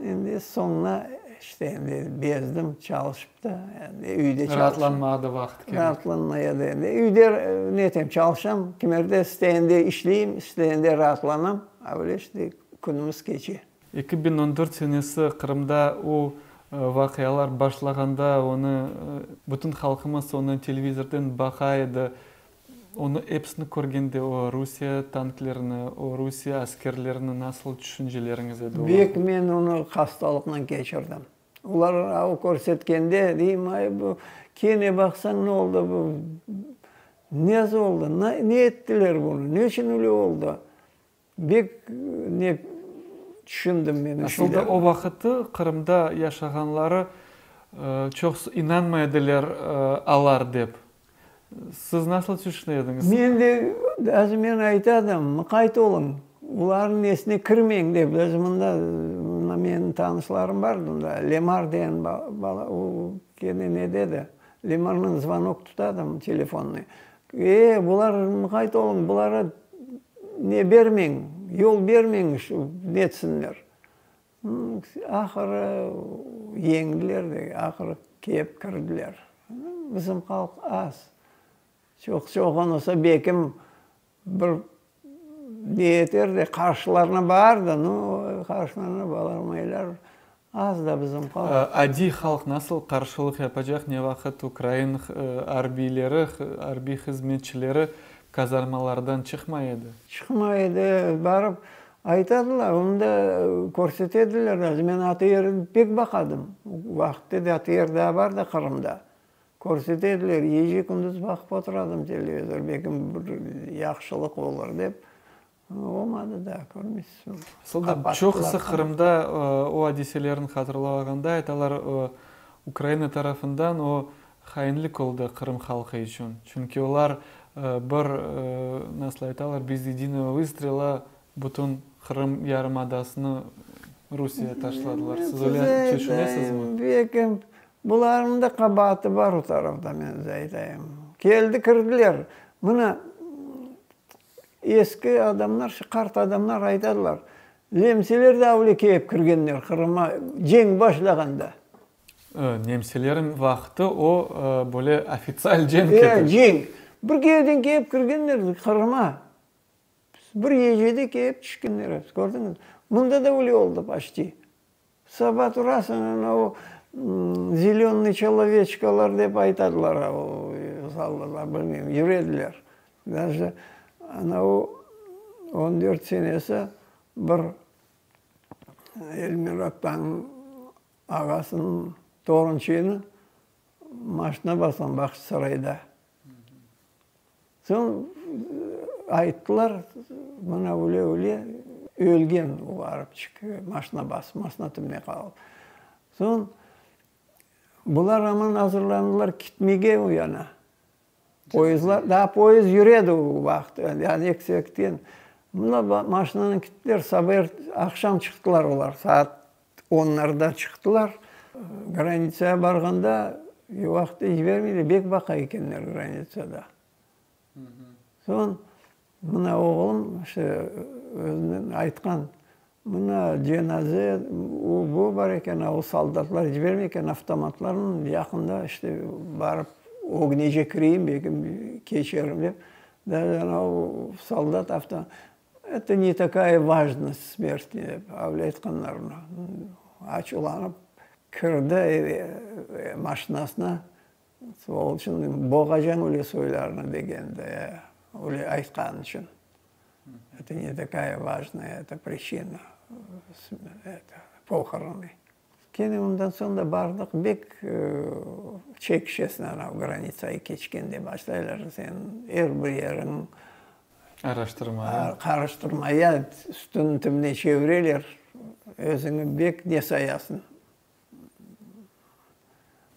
Endi soñuna işte endi bezdim çalışıp da, endi üyde çalışam. Raatlanmağa da vaqıt kerek. Raatlanmaya da endi. Üyde ne etem, çalışam, kimerde isteyende işleyim, isteyende raatlanam, a öyle işte künümiz keçe. 2014 senesi Qırımda o vaqialar başlağanda onı bütün halqımız onı televizordan baqa edi. Onı episini körgende o Rusiye tanklerini, o Rusiye askerlerini nasıl tüşünceleriñiz edi o Bek vaqıt? men onı hastalıqnen keçirdim. Olar av körsetkende, deyim, ay bu kene baqsañ ne oldı bu, nez oldı, ne ettiler bunı, neçün öyle oldı? Bek ne tüşündim men o Asıl da şeylerni. o vaqıtı Qırımda yaşağanları çoqsu inanmay ediler alar dep. Siz nasıl tüşüne ediñiz? Men de, daje men aytadım, mıqayt oluñ, olarnıñ nesine kirmeñ dep, daje mında, mına menim tanışlarım bar mında, Lemar degen bala, o kene ne dedi, Lemarnıñ zvonok tutadım telefonnıy, E, bular, mıqayt oluñ, bulara ne bermeñ, yol bermeñ, şu netsinler. Ahırı yeñdiler de, ahırı kep kirdiler. Bizim halq az. Çoq-çoq olmasa, bekim bir ne eter de, qarşılarına bar da, no, qarşılarına barmaylar. Az da bizim halq. Adiy halq nasıl qarşılıq yapacaq, ne vaqıt ukrain arbiyleri, arbiy hızmetçileri kazarmalardan çıqmay edi? Çıqmay edi, barıp aytadılar, onı da körsetediler. Men ATR pek baqadım, o vaqıtte de ATR daa bar da Qırımda. Körsetediler, gece-kündüz baqıp oturadım televizor, belki bir yahşılıq olur dep. Olmadı da, körmeysiz. Asıl da, çoqusı Qırımda o adiselerni hatırlağanda aytalar, Ukraina tarafından o hainlik oldı Qırım halqı içün. Çünki olar. Bir, nasıl aytalar, bez yedinogo vıstrela bütün Qırım yarımadasını Rusiye taşladılar. Siz öyle tüşünesizmi? Belki, bularnıñ da qabaatı bar o tarafta, men size aytayım. Keldi, kirdiler. Mına, eski adamlar, qart adamlar aytadılar, Nemseler de avle kelip kirgenler Qırıma cenk başlağanda. Nemselerin vaqtı o, böyle ofitsial cenk edi. Cenk. Bir kereden kelip kirgenler Qırıma. Bir gecede kelip tüşkenler episi, kördiñizmi? Mında da öyle oldı poçti. Saba turasıñ, ana o zelönıy çeloveçkalar dep aytadılar, o saldılar, bilmeyim, yürediler. Daje ana o on dört senesi bir Elmira aptanıñ ağasınıñ torunçığını maşina basqan Bağçasarayda. Soñ ayttılar, mına öyle, öyle ölgen o arapçik, maşina basıp, maşina tübüne qalıp. Soñ bular aman azırlandılar kitmege o yana. Poyezdlar, daa poyezd yüredi o vaqıt, yani eksekten. Mına maşinanen kittiler, saba aqşam çıqtılar olar, saat Onlarda çıqtılar. Granitsağa barğanda, o vaqıtta yibermeyler, bek baqa ekenler granitsada. Soñ, mına oğlum, işte, özünden aytqan, mına cenaze, o, bu bar eken, a o soldatlar yibermey eken avtomatlarnen, yaqında, işte, barıp ögnece kireyim, belki keçerim dep, da anavı soldat avto, Eto ne takaya vajnost smert, dep avle aytqanlar ona. Açuvlanıp kirdi maşinasına, sol içün boğacañ öyle soylarnı degen de, öyle aytqanı içün. Eto ne takaya vajnaya eto priçina, eto, pohorony. Kene ondan soñ da bardıq, bek çekişesiñ anav granitsayı keçkende başlaylar sen er bir yeriñ Araştırmaya. Qarıştırmaya, üstüni tübüne çevireler, özüñi bek ne sayasıñ.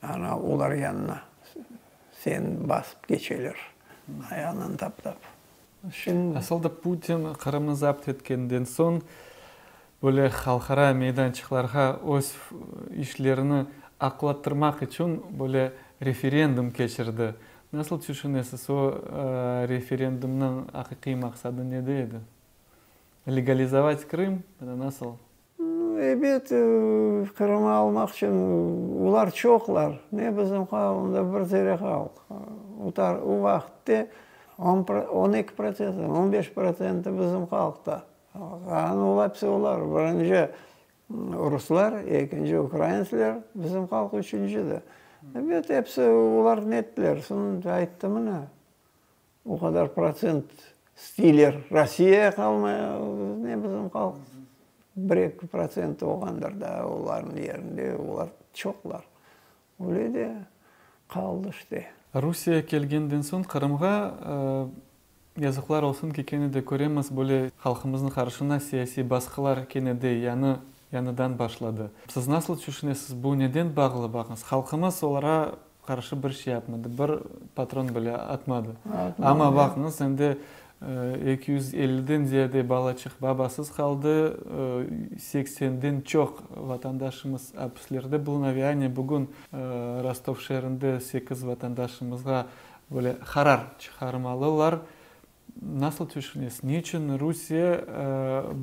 Ana olar yanına seni basıp keçeler, ayağınan taptap. Şimdi. Asıl da Putin Qırımnı zapt etkenden soñ, böyle halqara meydançıqlarğa öz işlerini aqlattırmaq içün böyle referendum keçirdi. Nasıl tüşünesiz, o referendumnıñ aqiqiy maqsadı nede edi? Legalizovat Krım ya da nasıl? Ebet, Qırımı almaq içün olar çoqlar. Ne bizim halq, onda bir zere halq. O vaqıtte on eki protsenti, on beş protsenti bizim halqta. Qalğanı olar episi olar. Birinci ruslar, ekinci ukraintsler, bizim halq üçüncidir. Ebet, episi olar nettiler. Soñ ayttı mına. O qadar protsent isteyler Rossiya qalmaya, ne bizim halq bir-eki protsent olğandır da olarnıñ yerinde, olar çoqlar. Öyle de qaldı işte. Rusiye kelgenden soñ Qırımğa, yazıqlar olsun ki, kene de köremiz, böyle halqımıznıñ qarşına siyasiy basqılar kene de yañı, yañıdan başladı. Siz nasıl tüşünesiz, bu neden bağlı, baqıñız, halqımız olara Qarşı bir şey yapmadı, bir patron bile atmadı. Amma baqıñız, endi 250-den ziyade balaçıq babasız qaldı, seksenden çoq vatandaşımız apislerde buluna ve aynı bugün Rostov şeerinde sekiz vatandaşımızğa böyle qarar çıqarmalılar. Nasıl tüşünesiz, ne içün Rusiye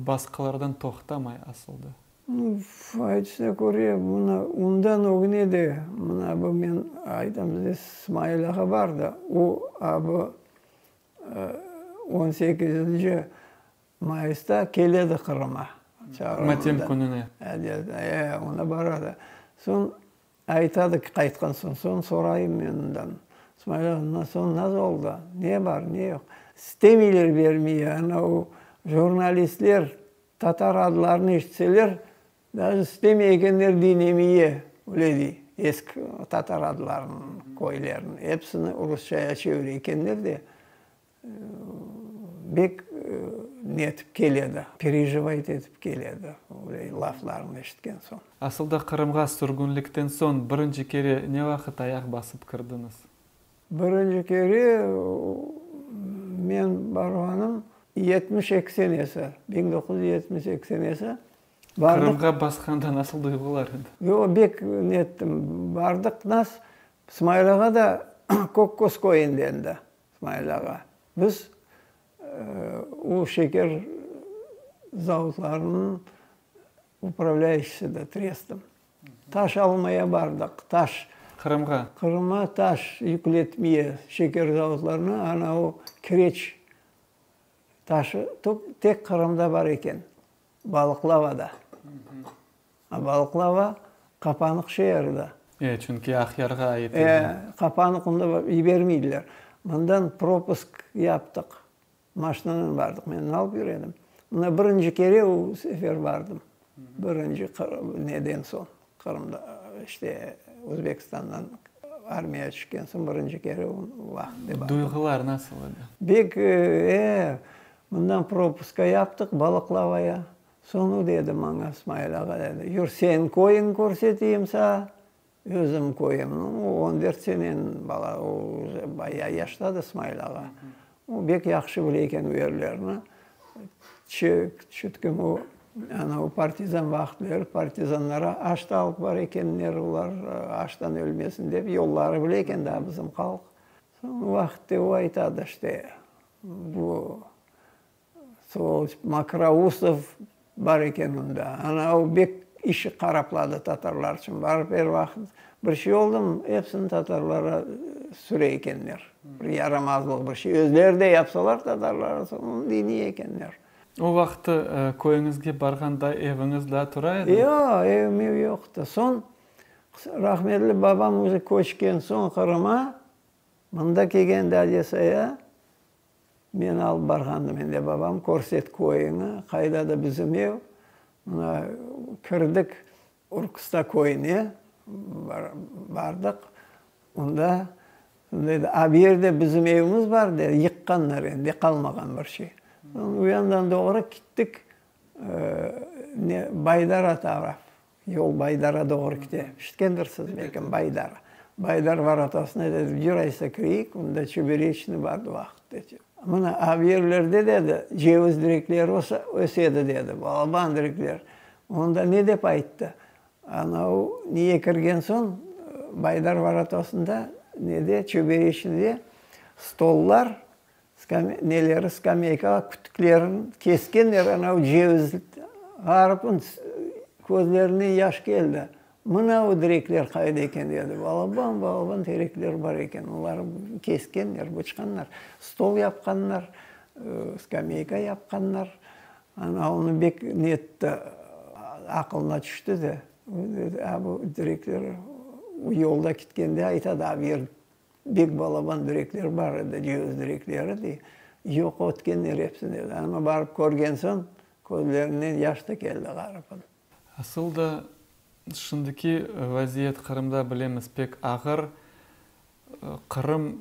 basqılardan toqtamay asılda? Aytışına köre, mına ondan ögüne de, mına bu men aytam size, Smail ağa bar da, o a bu on sekizinci mayısta keledi Qırıma. Matem kününe. E, onda baradı. Soñ Aytadı ki, qaytqan soñ, soñ sorayım men ondan, İsmail ağa, ondan soñ nasıl oldı, ne bar, ne yoq? İstemeyler bermeye, ana o jurnalistler tatar adlarını eşitseler, daje istemey ekenler diñlemeye, öyle dey, eski tatar adlarını, köylerini, episini rusçaya çevire ekenler de, Bek netip keledi, perejivayt etip keledi, öyle laflarını eşitken soñ. Asıl da Qırımğa sürgünlikten soñ birinci kere ne vaqıt ayaq basıp kirdiñiz? Birinci kere. Men barğanım 72 senesi, 1972 senesi bardıq. Qırımğa basqanda nasıl duyğular edi? Yo, bek nettim. Bardıq nas, Smail ağa da Kökköz köyündendi, Smail ağa. Biz o şeker zavodlarınıñ upravlâyuşisi trestim. Taş almaya bardıq, taş. Qırımğa? Qırımğa taş yükletmeye, şeker zavodlarına, ana o kireç taşı tek Qırımda bar eken, Balıqlavada. A Balıqlava qapanıq şeer da. E, çünki Aqyarğa ait edi. E, qapanıq, onda yibermeydiler. Mından propusk yaptıq. Maşinanen bardıq, men alıp yüre edim. Mına birinci kere o sefer bardım. Birinci neden soñ, Qırımda, işte, Özbekistandan armiyağa tüşken soñ birinci kere o vaqıtte bardım. Duyğular nasıl edi? Bek, e, mından propuska yaptıq Balıqlavaya. Soñ o dedi maña, Smail ağa dedi, yür sen köyüñ körseteyim sağa. Özüm köyümniñ, o on dört senen bala, o uje bayağı yaşta da Smail ağa. O bek yahşı bile eken o yerlerni. Çütkim o, ana o partizan vaqıtları partizanlara aş da alıp bara ekenler, olar aştan ölmesin dep, yolları bile eken daa bizim halq. Soñ o vaqıtte o aytadı, işte, bu Svoloç, Mokrousov bar eken onda. Ana, o bek işi qarapladı tatarlar içün. Barıp er vaqıt bir şey oldumı, epsini tatarlara süre ekenler. Bir yaramazlıq, bir şey. Özleri de yapsalar tatarlara, soñ onı diney ekenler. O vaqıtı köyüñizge barğanda eviñiz daa tura edimi? Yoq, evim yoqtı. Soñ, rahmetli babam özü köçken soñ Qırıma, mında kelgende Odessaya, Meni alıp barğandı mende babam, körset köyüñi, qayda da bizim ev. Mına kirdik Urkusta köyüne, bardıq. Onda dedi, a bu yerde bizim evimiz bar dedi, yıqqanlar endi, qalmağan bir şey. Soñ u yandan doğru kittik ne Baydara taraf. Yol Baydara doğru kite. İşitkendirsiz belkim, Baydar. Baydar vorotasına dedi, yür aysa kireyik, onda çöbereçni bardı vaqıt. Mına, a bu yerlerde, dedi, ceviz direkleri ösedi, dedi, balaban direkler. Onda ne dep ayttı? Anau neye kirgen soñ, Baydar vorotasında, nede, çöbereçnide stollar Neleri, skameykalar, kütüklerin keskenler, anavı ceviz ğaripniñ közlerinden yaş keldi. Mınavı direkler qayda eken, dedi. Balaban-balaban terekler bar eken, oları keskenler, bıçqanlar. Stol yapqanlar, skameyka yapqanlar. Anavını bek netti, aqılına tüşti de, dedi, a bu direkler yolda ketkende aytadı, a bu yer Bek balaban direkler bar edi, ceviz direkleri, dey. Yoq ötkenler episi, dedi. Amma barıp körgen soñ, közlerinden yaş da keldi ğaripniñ. Asıl da, şimdiki vaziyet Qırımda, bilemiz, pek ağır. Qırım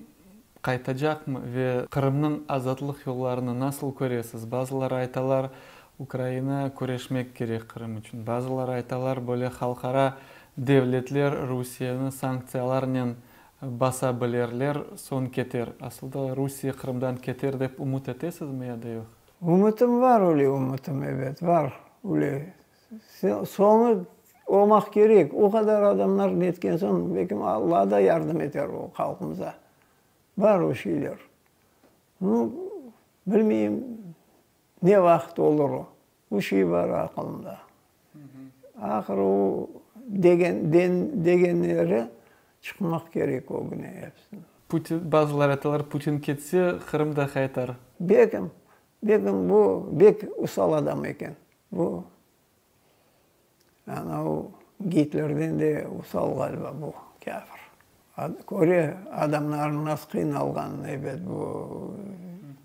qaytacaqmı ve Qırımnıñ azatlıq yollarını nasıl köresiz? Bazıları aytalar, Ukraina küreşmek kerek Qırım içün. Bazıları aytalar, böyle halqara devletler Rusiyeni sanktsiyalarnen basa bilerler, soñ keter. Asılda Rusiye Qırımdan keter dep ümüt etesizmi ya da yoq? Ümütim var öyle ümütim, ebet, var öyle. Soñu olmaq kerek. O qadar adamlar netken soñ, belkim Alla da yardım eter o halqımıza. Bar o şeyler. Nu, bilmeyim, ne vaqıt olur o. Bu şey bar aqılımda. Ahırı o degen, den, degenleri çıqmaq kerek ögüne epsiniñ. Putin, bazıları aytalar, Putin ketse, Qırım da qaytar. Bekim, bekim bu bek usal adam eken. Bu, anau Gitlerden de usal ğaliba bu kâfir. Köre adamlarnıñ nasıl qıynalğanını, ebet, bu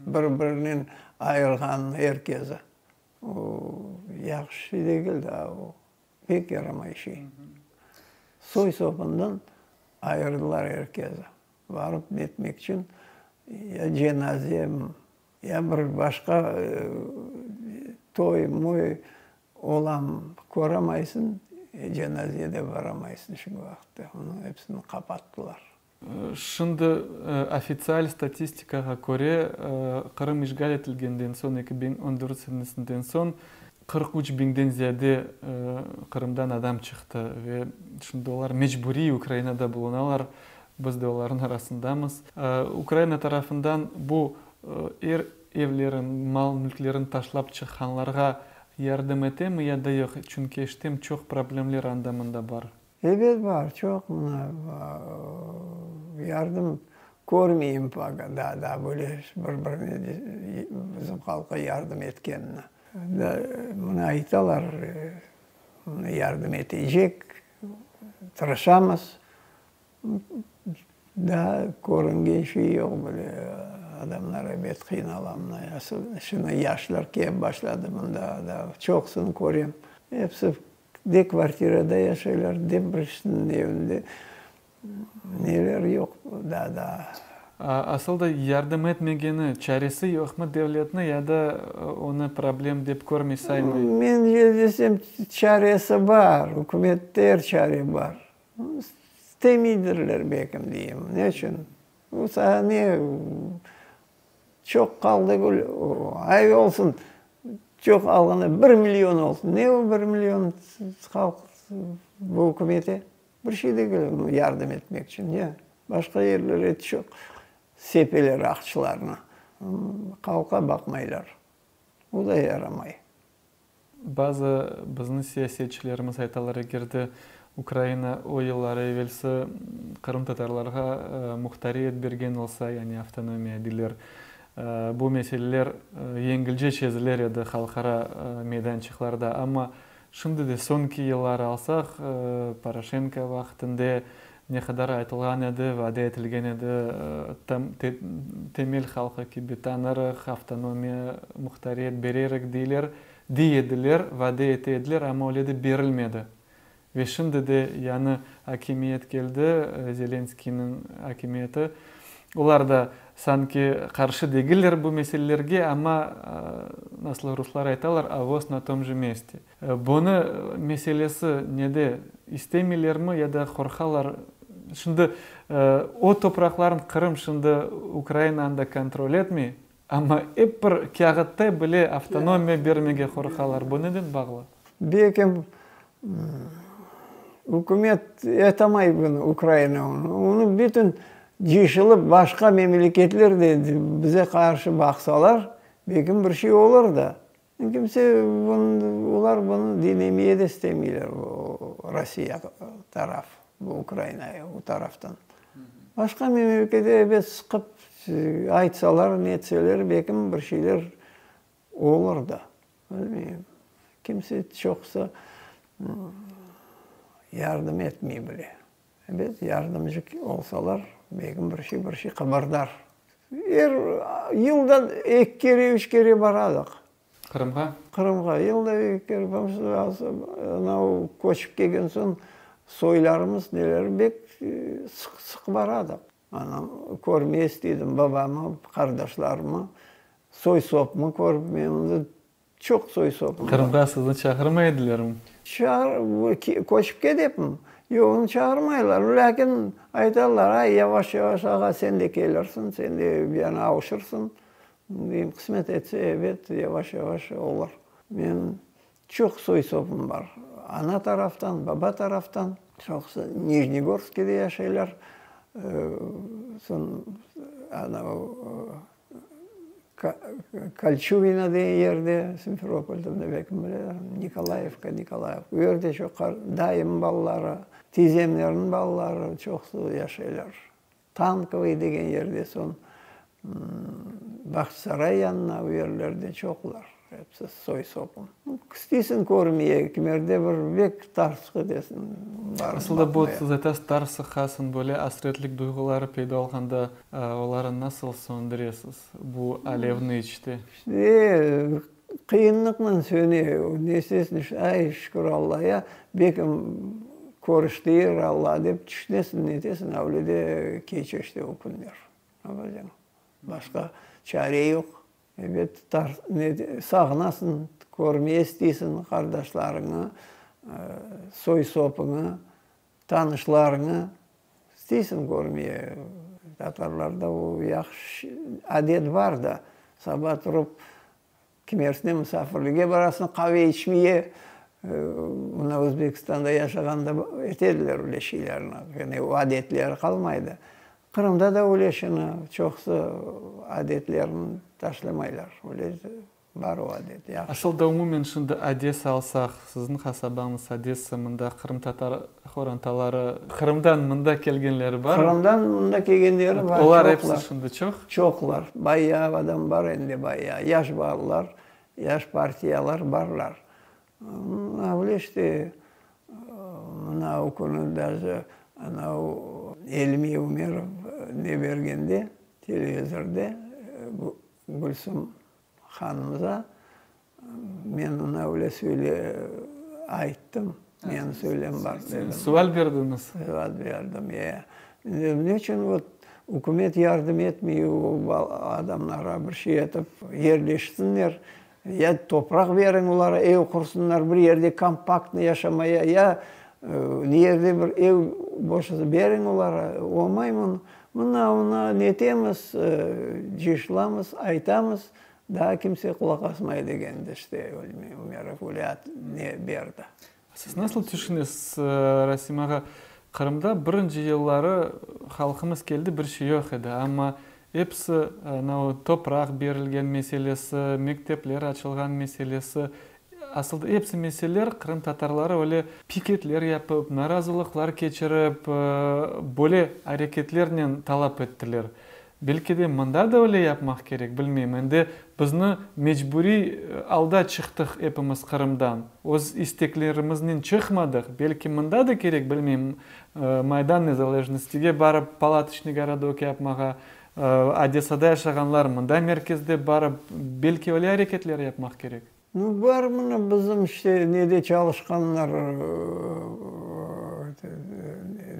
bir-birinen ayırğanını er kezi. O, yahşı şey degil daa, o, pek yaramay şey. Soy-sopundan ayırdılar er kezi. Barıp netmek içün ya cenaze, ya bir başqa toy-moy olam köramaysıñ, cenazeye de baramaysıñ şu vaqıtta. Onıñ episini qapattılar. Şimdi ofitsial statistikağa köre, Qırım işğal etilgenden soñ, 2014 senesinden soñ, 43 biñden ziyade Qırımdan adam çıqtı ve şimdi olar mecburiy Ukrainada bulunalar, biz de olarnıñ arasındamız. Ukraina tarafından bu er evlerin, mal-mülklerin taşlap çıqqanlarğa yardım etemi ya da yoq? Çünki eşitem, çoq problemler anda-mında bar. Ebet bar, çoq mına yardım körmeyim daa, daa böyle bir-birine bizim halqqa yardım etkenini. Mına aytalar, mına yardım etecek, tırışamız. Daa körüngen şey yoq böyle, adamlar ebet qıynala mına, şimdi yaşlar kelip başladı mında, daa çoqusını körem, episi De kvartirada yaşaylar, de birisiniñ evinde. Neler yoq daa daa. Asıl da yardım etmegeni çaresi yoqmı devletni ya da onı problem dep körmey saymay? Mence desem çaresi bar, ükümette er çare bar. İstemeydirler belkim deyim. Ne içün? Bu sağa ne Çoq qal degil, ay olsun, çoq alğanda bir million olsun. Ne o bir million halq bu ükümete? Bir şey degil yardım etmek içün, ne? Başqa yerlere çoq sepeler aqçılarnı, halqqa baqmaylar. O da yaramay. Bazı bizni siyasetçilerimiz aytalar, eger de Ukraina o yılları evelsi qırımtatarlarğa muhtariyet bergen olsa, yani avtonomiya deyler, bu meseleler yengilce çeziler edi halqara meydançıqlarda. Amma şimdi de soñki yılları alsaq, Poroşenko vaqtında ne qadar aytılğan edi, vade etilgen edi, tam temel halqı kibi tanırıq, avtonomiya, muhtariyet bererik deyler, dey ediler, vade ete ediler, amma öyle de berilmedi. Ve şimdi de yañı akimiyet keldi, Zelenskiyniñ akimiyeti, olar da sanki qarşı degiller bu meselelerge, amma, nasıl ruslar aytalar, a voz na tom je meste. Bunı meselesi nede, istemeylermi ya da qorqalar? Şimdi o topraqlarnı Qırım şimdi Ukraina anda kontrol etmey, amma ep bir kâğıtta bile avtonomiya bermege qorqalar. Bu neden bağlı? Belki ükümet etamay bunı, Ukraina onı. Onı bütün cıyışılıp başqa memleketler de bize qarşı baqsalar, belki bir şey olur da. Kimse bunı, olar bunı diñlemeye de istemeyler, bu Rossiya taraf, bu Ukraina o taraftan. Başqa memlekete ebet sıqıp aytsalar, netseler, belkim bir şeyler olur da. Bilmeyim. Kimse çoqusı yardım etmey bile. Ebet, yardımcı olsalar, belkim bir şey, bir şey qıbırdar. Er yılda eki kere, üç kere baradıq. Qırımğa? Qırımğa. Yılda eki kere baramız. Anau köçip kelgen soñ soylarımız, neler bek sıq-sıq baradıq. Anam körmeye isteydim babamı, qardaşlarımı, soy-sopumı körip, men Çoq soy-sopum bar. Qırımğa sizni çağırmay edilermi? Köçip ketepim. Yoq, onı çağırmaylar. Lâkin aytalar, ay, yavaş-yavaş, ağa, sen de kelirsiñ, sen de yani avuşırsıñ. Deyim, qısmet etse, ebet, yavaş-yavaş olur. Menim çoq soy-sopum bar. Ana taraftan, baba taraftan. Çoqusı Nijnegorskiyde yaşaylar. Soñ, ana, Kolçugino degen yerde, Simferopolda da belki bileler, Nikolayevka, Nikolayev, o yerde çoq dayım balaları, tizemlerniñ balaları çoqusı yaşaylar. Tankovıy degen yerde, soñ Bağçasaray yanına, o yerlerde çoqlar, episi soy-sopum. İsteysiñ körmeye, kimerde bir bek tarsıq etesiñ barıp Asıl da bu, siz aytasız, tarsıqasıñ, böyle asretlik duyğuları peyda olğanda, Oları nasıl söndüresiz, bu alevni içte? İşte, qıyınlıqnen söne. Ne istesiñ, ay, şükür Allaya, bekim körüştirir Alla dep tüşünesiñ, netesiñ, avle de keçe işte o künler. Ne yapacañ? Başqa çare yoq. Ebet, sağınasıñ, körmeye isteysiñ qardaşlarıñı, soy-sopuñı, tanışlarıñı. İsteysiñ körmeye. Tatarlarda o yahşı adet bar da, saba turıp kimersine musafirlige barasıñ, qave içmeye. Mına Özbekistanda yaşağanda etediler öyle şeylerni. Yani o adetleri qalmaydı. Qırımda da öyle şini, çoqusı adetlerini taşlamaylar. Öyle Bar o adet, yahşı. Asıl da umumen şimdi Odessa alsaq, siziñ qasabañız Odessa, mında qırımtatar qorantaları, Qırımdan mında kelgenleri barmı? Qırımdan mında kelgenleri bar, Olar episi şimdi çoq? Çoqlar. Bayağı adam bar endi, bayağı. Yaş balalar, yaş partiyalar barlar. Mına öyle işte, mına o künü daje anau Elmi Ümerov ne bergende televizorde, Gülsüm hanımıza men oña öyle söyle ayttım, menim söylem bar dedim. Sual berdiñiz? Sual berdim, e. Dedim, neçün vot ükümet yardım etmey o adamlara bir şey etip yerleşsinler, ya topraq beriñ olara ev qursınlar bir yerde kompaktno yaşamaya, ya ne yerde bir ev boş olsa beriñ olara, olmay mı? Mına, mına netemiz, cıyışılamız, aytamız, daa kimse qulaq asmay degende, işte, İlmi Ümerov öyle ne berdi. Siz nasıl tüşünesiz, Rasim ağa, Qırımda birinci yılları halqımız keldi, bir şey yoq edi, amma episi, ana o topraq berilgen meselesi, mektepler açılğan meselesi, Asıl da episi meseleler qırımtatarları öyle piketler yapıp, narazılıqlar keçirip, böyle areketlernen talap ettiler. Belki de mında da öyle yapmaq kerek, bilmeyim. Endi bizni mecburiy alda çıqtıq epimiz Qırımdan. Öz isteklerimiznen çıqmadıq. Belki mında da kerek, bilmeyim, Maydan Nezalejnostige barıp palatoçnıy gorodok yapmağa, Odessada yaşağanlar mında merkezde barıp, belki öyle areketler yapmaq kerek. Nu, bar mına bizim işte nede çalışqanlar,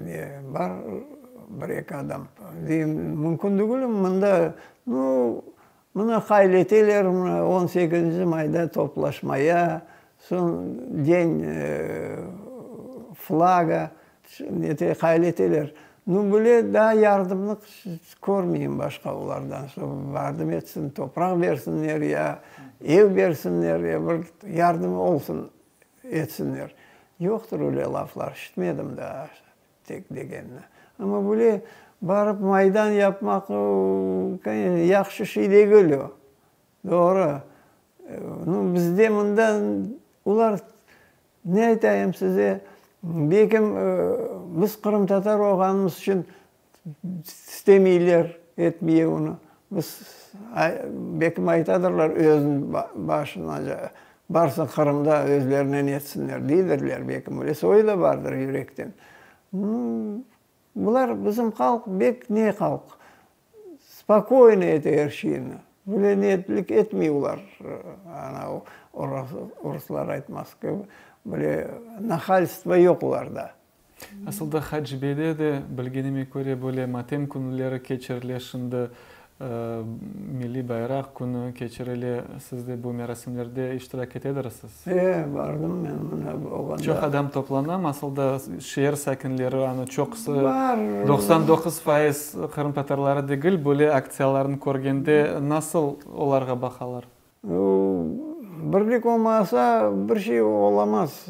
ne, bar bir-eki adam. Deyim, mümkün degil, mında, nu, mına qayd eteler, mına on sekizinci mayda toplaşmaya, soñ den flaga, Nete qayd eteler. Nu, böyle daa yardımnı körmeyim başqa olardan, şo yardım etsin, topraq bersinler ya ev bersinler, ya bir yardım olsun etsinler. Yoqtır öyle laflar, işitmedim daa tek degenini. Amma böyle barıp maydan yapmaq, yahşı şey degil o. Doğru. Nu, bizde mında olar, ne aytayım size, belkim biz qırımtatar olğanımız içün istemeyler etmeye onı. Biz, belkim aytadırlar özüniñ başına, barsın Qırımda özlerinen etsinler, deydirler, belkim öyle soyu da bardır yürekten. Nu, bular bizim halq bek ne halq, Spokoyno ete er şeyni. Böyle netlik etmey olar, ana oruslar aytmaz kibi, böyle nahalstvo yoq olarda. Asıl da Hacıbeyde de, bilgenime köre, böyle matem künleri keçirile şimdi, Milliy bayraq künü keçirile. Siz de bu merasimlerde iştirak etedirsiz? E, bardım men mına olğanda. Çoq adam toplanamı? Asıl da şeer sakinleri, anı çoqusı, 99% qırımtatarları degil, böyle aktsiyalarnı körgende nasıl olarğa baqalar? Birlik olmasa, bir şey olamaz,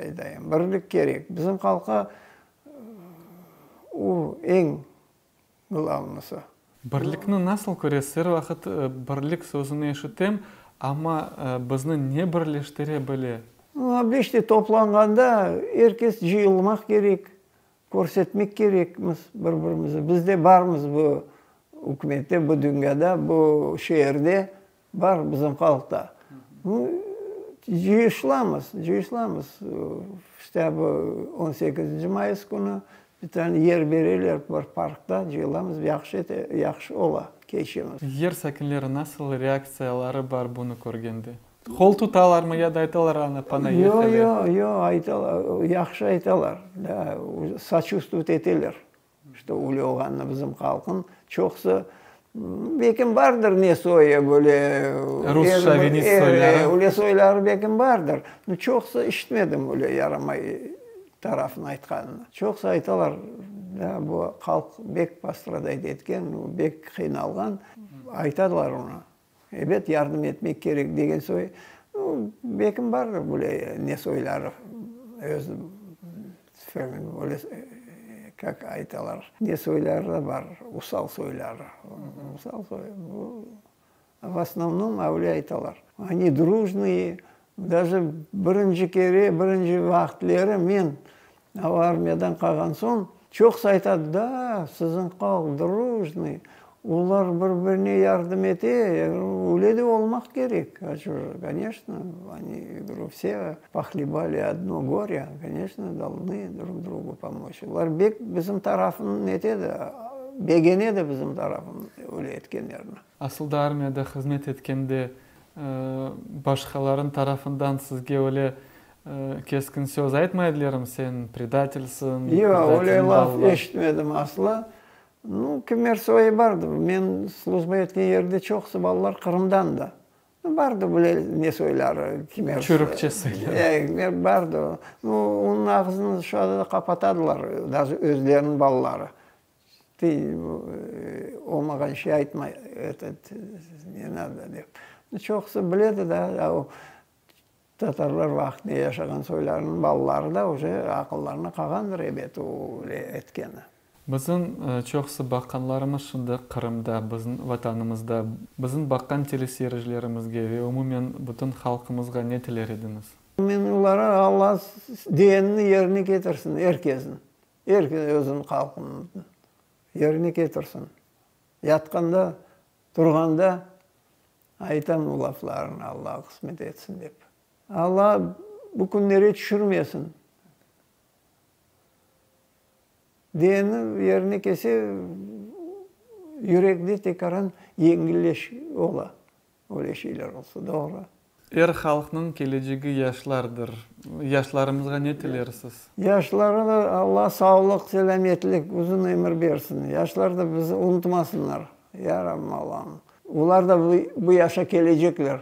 aytayım. Birlik kerek. Bizim halqqa o eñ Glavnısı. Birlikni nasıl köresiz? Er vaqıt birlik sözüni eşitem, amma bizni ne birleştire bile? Beşte toplanğanda er kes cıyılmaq kerek, körsetmek kerekmiz bir-birimizi. Biz de barmız bu ükümette, bu dünyada, bu şeerde, bar bizim halq da. Cıyışlamız, cıyışlamız. İşte bu on sekizinci mayıs künü Bir tane yer bereler, bir parkta cıyılamız, yahşı ete, yahşı ola, keçemiz. Yer sakinleri nasıl reaktsiyaları bar bunı körgende? Qol tutalarmı ya da aytalar ana, ponayehali? Yo, yo, yo, aytalar, yahşı aytalar, da, soçuvstvovать eteler, çto öyle olğanını bizim halqın çoqusı, belkim bardır ne soyu böyle, Rus şovinist soyları. Öyle soyları belkim bardır, no çoqusı işitmedim öyle yaramay tarafını aytqanını. Çoqusı aytalar, Da, bu halq bek postradayt etken, bek qıynalğan, aytadılar onı. Ebet, yardım etmek kerek degen soy, bekim bar böyle ne soyları, öz böyle, kak aytalar, ne soyları da bar, usal soyları. Usal soy, bu, v osnovnom, öyle aytalar. Oni drujnıye, daje birinci kere, birinci vaqıtleri men armiyadan qalğan soñ, çoqusı aytadı, da, siziñ halq drujnıy, olar bir-birine yardım ete, öyle de olmaq kerek, a ço je, koneçno, oni, говорю, vse pohlebali odno gorya, koneçno, dolnı drug drugu pomoç. Olar bek bizim tarafını netedi, begenedi bizim tarafını öyle etkenlerini. Asıl da armiyada hızmet etkende başqalarınıñ tarafından sizge öyle keskin söz aytmaydılarmı, sen predatelsiñ, Yoq, öyle laf eşitmedim asla. Nu, kimer soyı bardı. Men slujba etken yerde çoqusı balalar Qırımdan da. Bardı böyle ne soyları, kimer. Çürükçe soyları. E, bardı. Nu, onıñ ağzını şu arada qapatadılar, daje özleriniñ balaları. Tı olmağan şey aytma, etot, ne nado dep. Çoqusı biledi da, o tatarlar vaqtında yaşağan soylarınıñ balaları da uje aqıllarına qalğandır ebet o öyle etkeni. Bizim çoqusı baqqanlarımız şimdi Qırımda, bizim Vatanımızda. Bizim baqqan teleseyircilerimizge ve umumen bütün halqımızğa ne tiler ediñiz? Men olara Alla degenini yerine ketirsin, er kesin. Er kes özüniñ halqını yerine ketirsin. Yatqanda, turğanda aytam bu laflarnı, Alla qısmet etsin dep. Alla bu künlere tüşürmesin. Degeni yerine kelse, yürekte tekaran yengilleş ola. Öyle şeyler olsa, doğru. Er halqnıñ kelecegi yaşlardır. Yaşlarımızğa ne tilersiz? Yaşlara da Alla sağlıq, selâmetlik, uzun ömür bersin. Yaşlar da bizi unutmasınlar. Ya Rabbim Allam. Olar da bu yaşa kelecekler.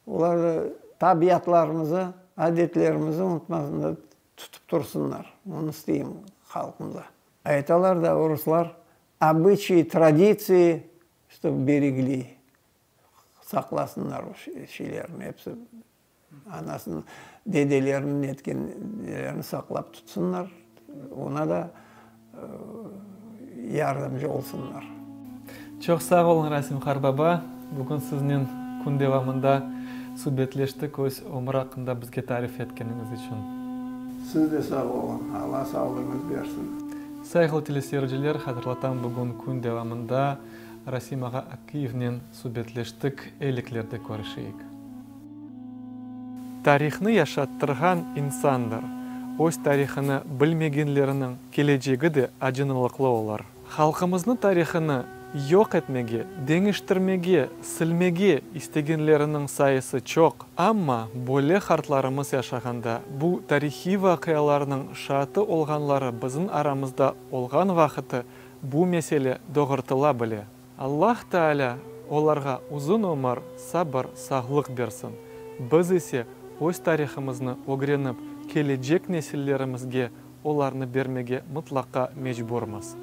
Olar da tabiatlarımızı, adetlerimizi unutmasınlar, tutıp tursınlar. Onı isteyim halqımda. Aytalar da oruslar, Obıçayi, traditsiyi, çtob beregli. Saqlasınlar o şeylerni, episi anasınıñ, dedeleriniñ etkenlerini saqlap tutsınlar, oña da yardımcı olsunlar. Çoq sağ oluñ, Rasim qarbaba. Bugün siznen kün devamında subetleştik, öz ömür aqqında bizge tarif etkeniñiz içün. Siz de sağ oluñ, Alla sağlığıñız bersin. Sayğılı teleseyirciler, hatırlatam, bugün kün devamında Rasim ağa Akiyevnen subetleştik, eyliklerde körüşeyik. Tarihnı yaşattırğan insandır. Öz tarihını bilmegenleriniñ kelecegi de acınılıqlı olur. Halqımıznı tarihını yoq etmege, deñiştirmege, silmege istegenleriniñ sayısı çoq, amma böyle qartlarımız yaşağanda bu tarihiy vaqialarnıñ şaatı olğanları bizim aramızda olğan vaqıtı Bu mesele doğurtıla bile. Allah Taalâ olarğa uzun ömür, sabır, sağlıq bersin. Biz ise öz tarihımıznı ögrenip, kelecek nesillerimizge olarnı bermege mıtlaqa mecburmız.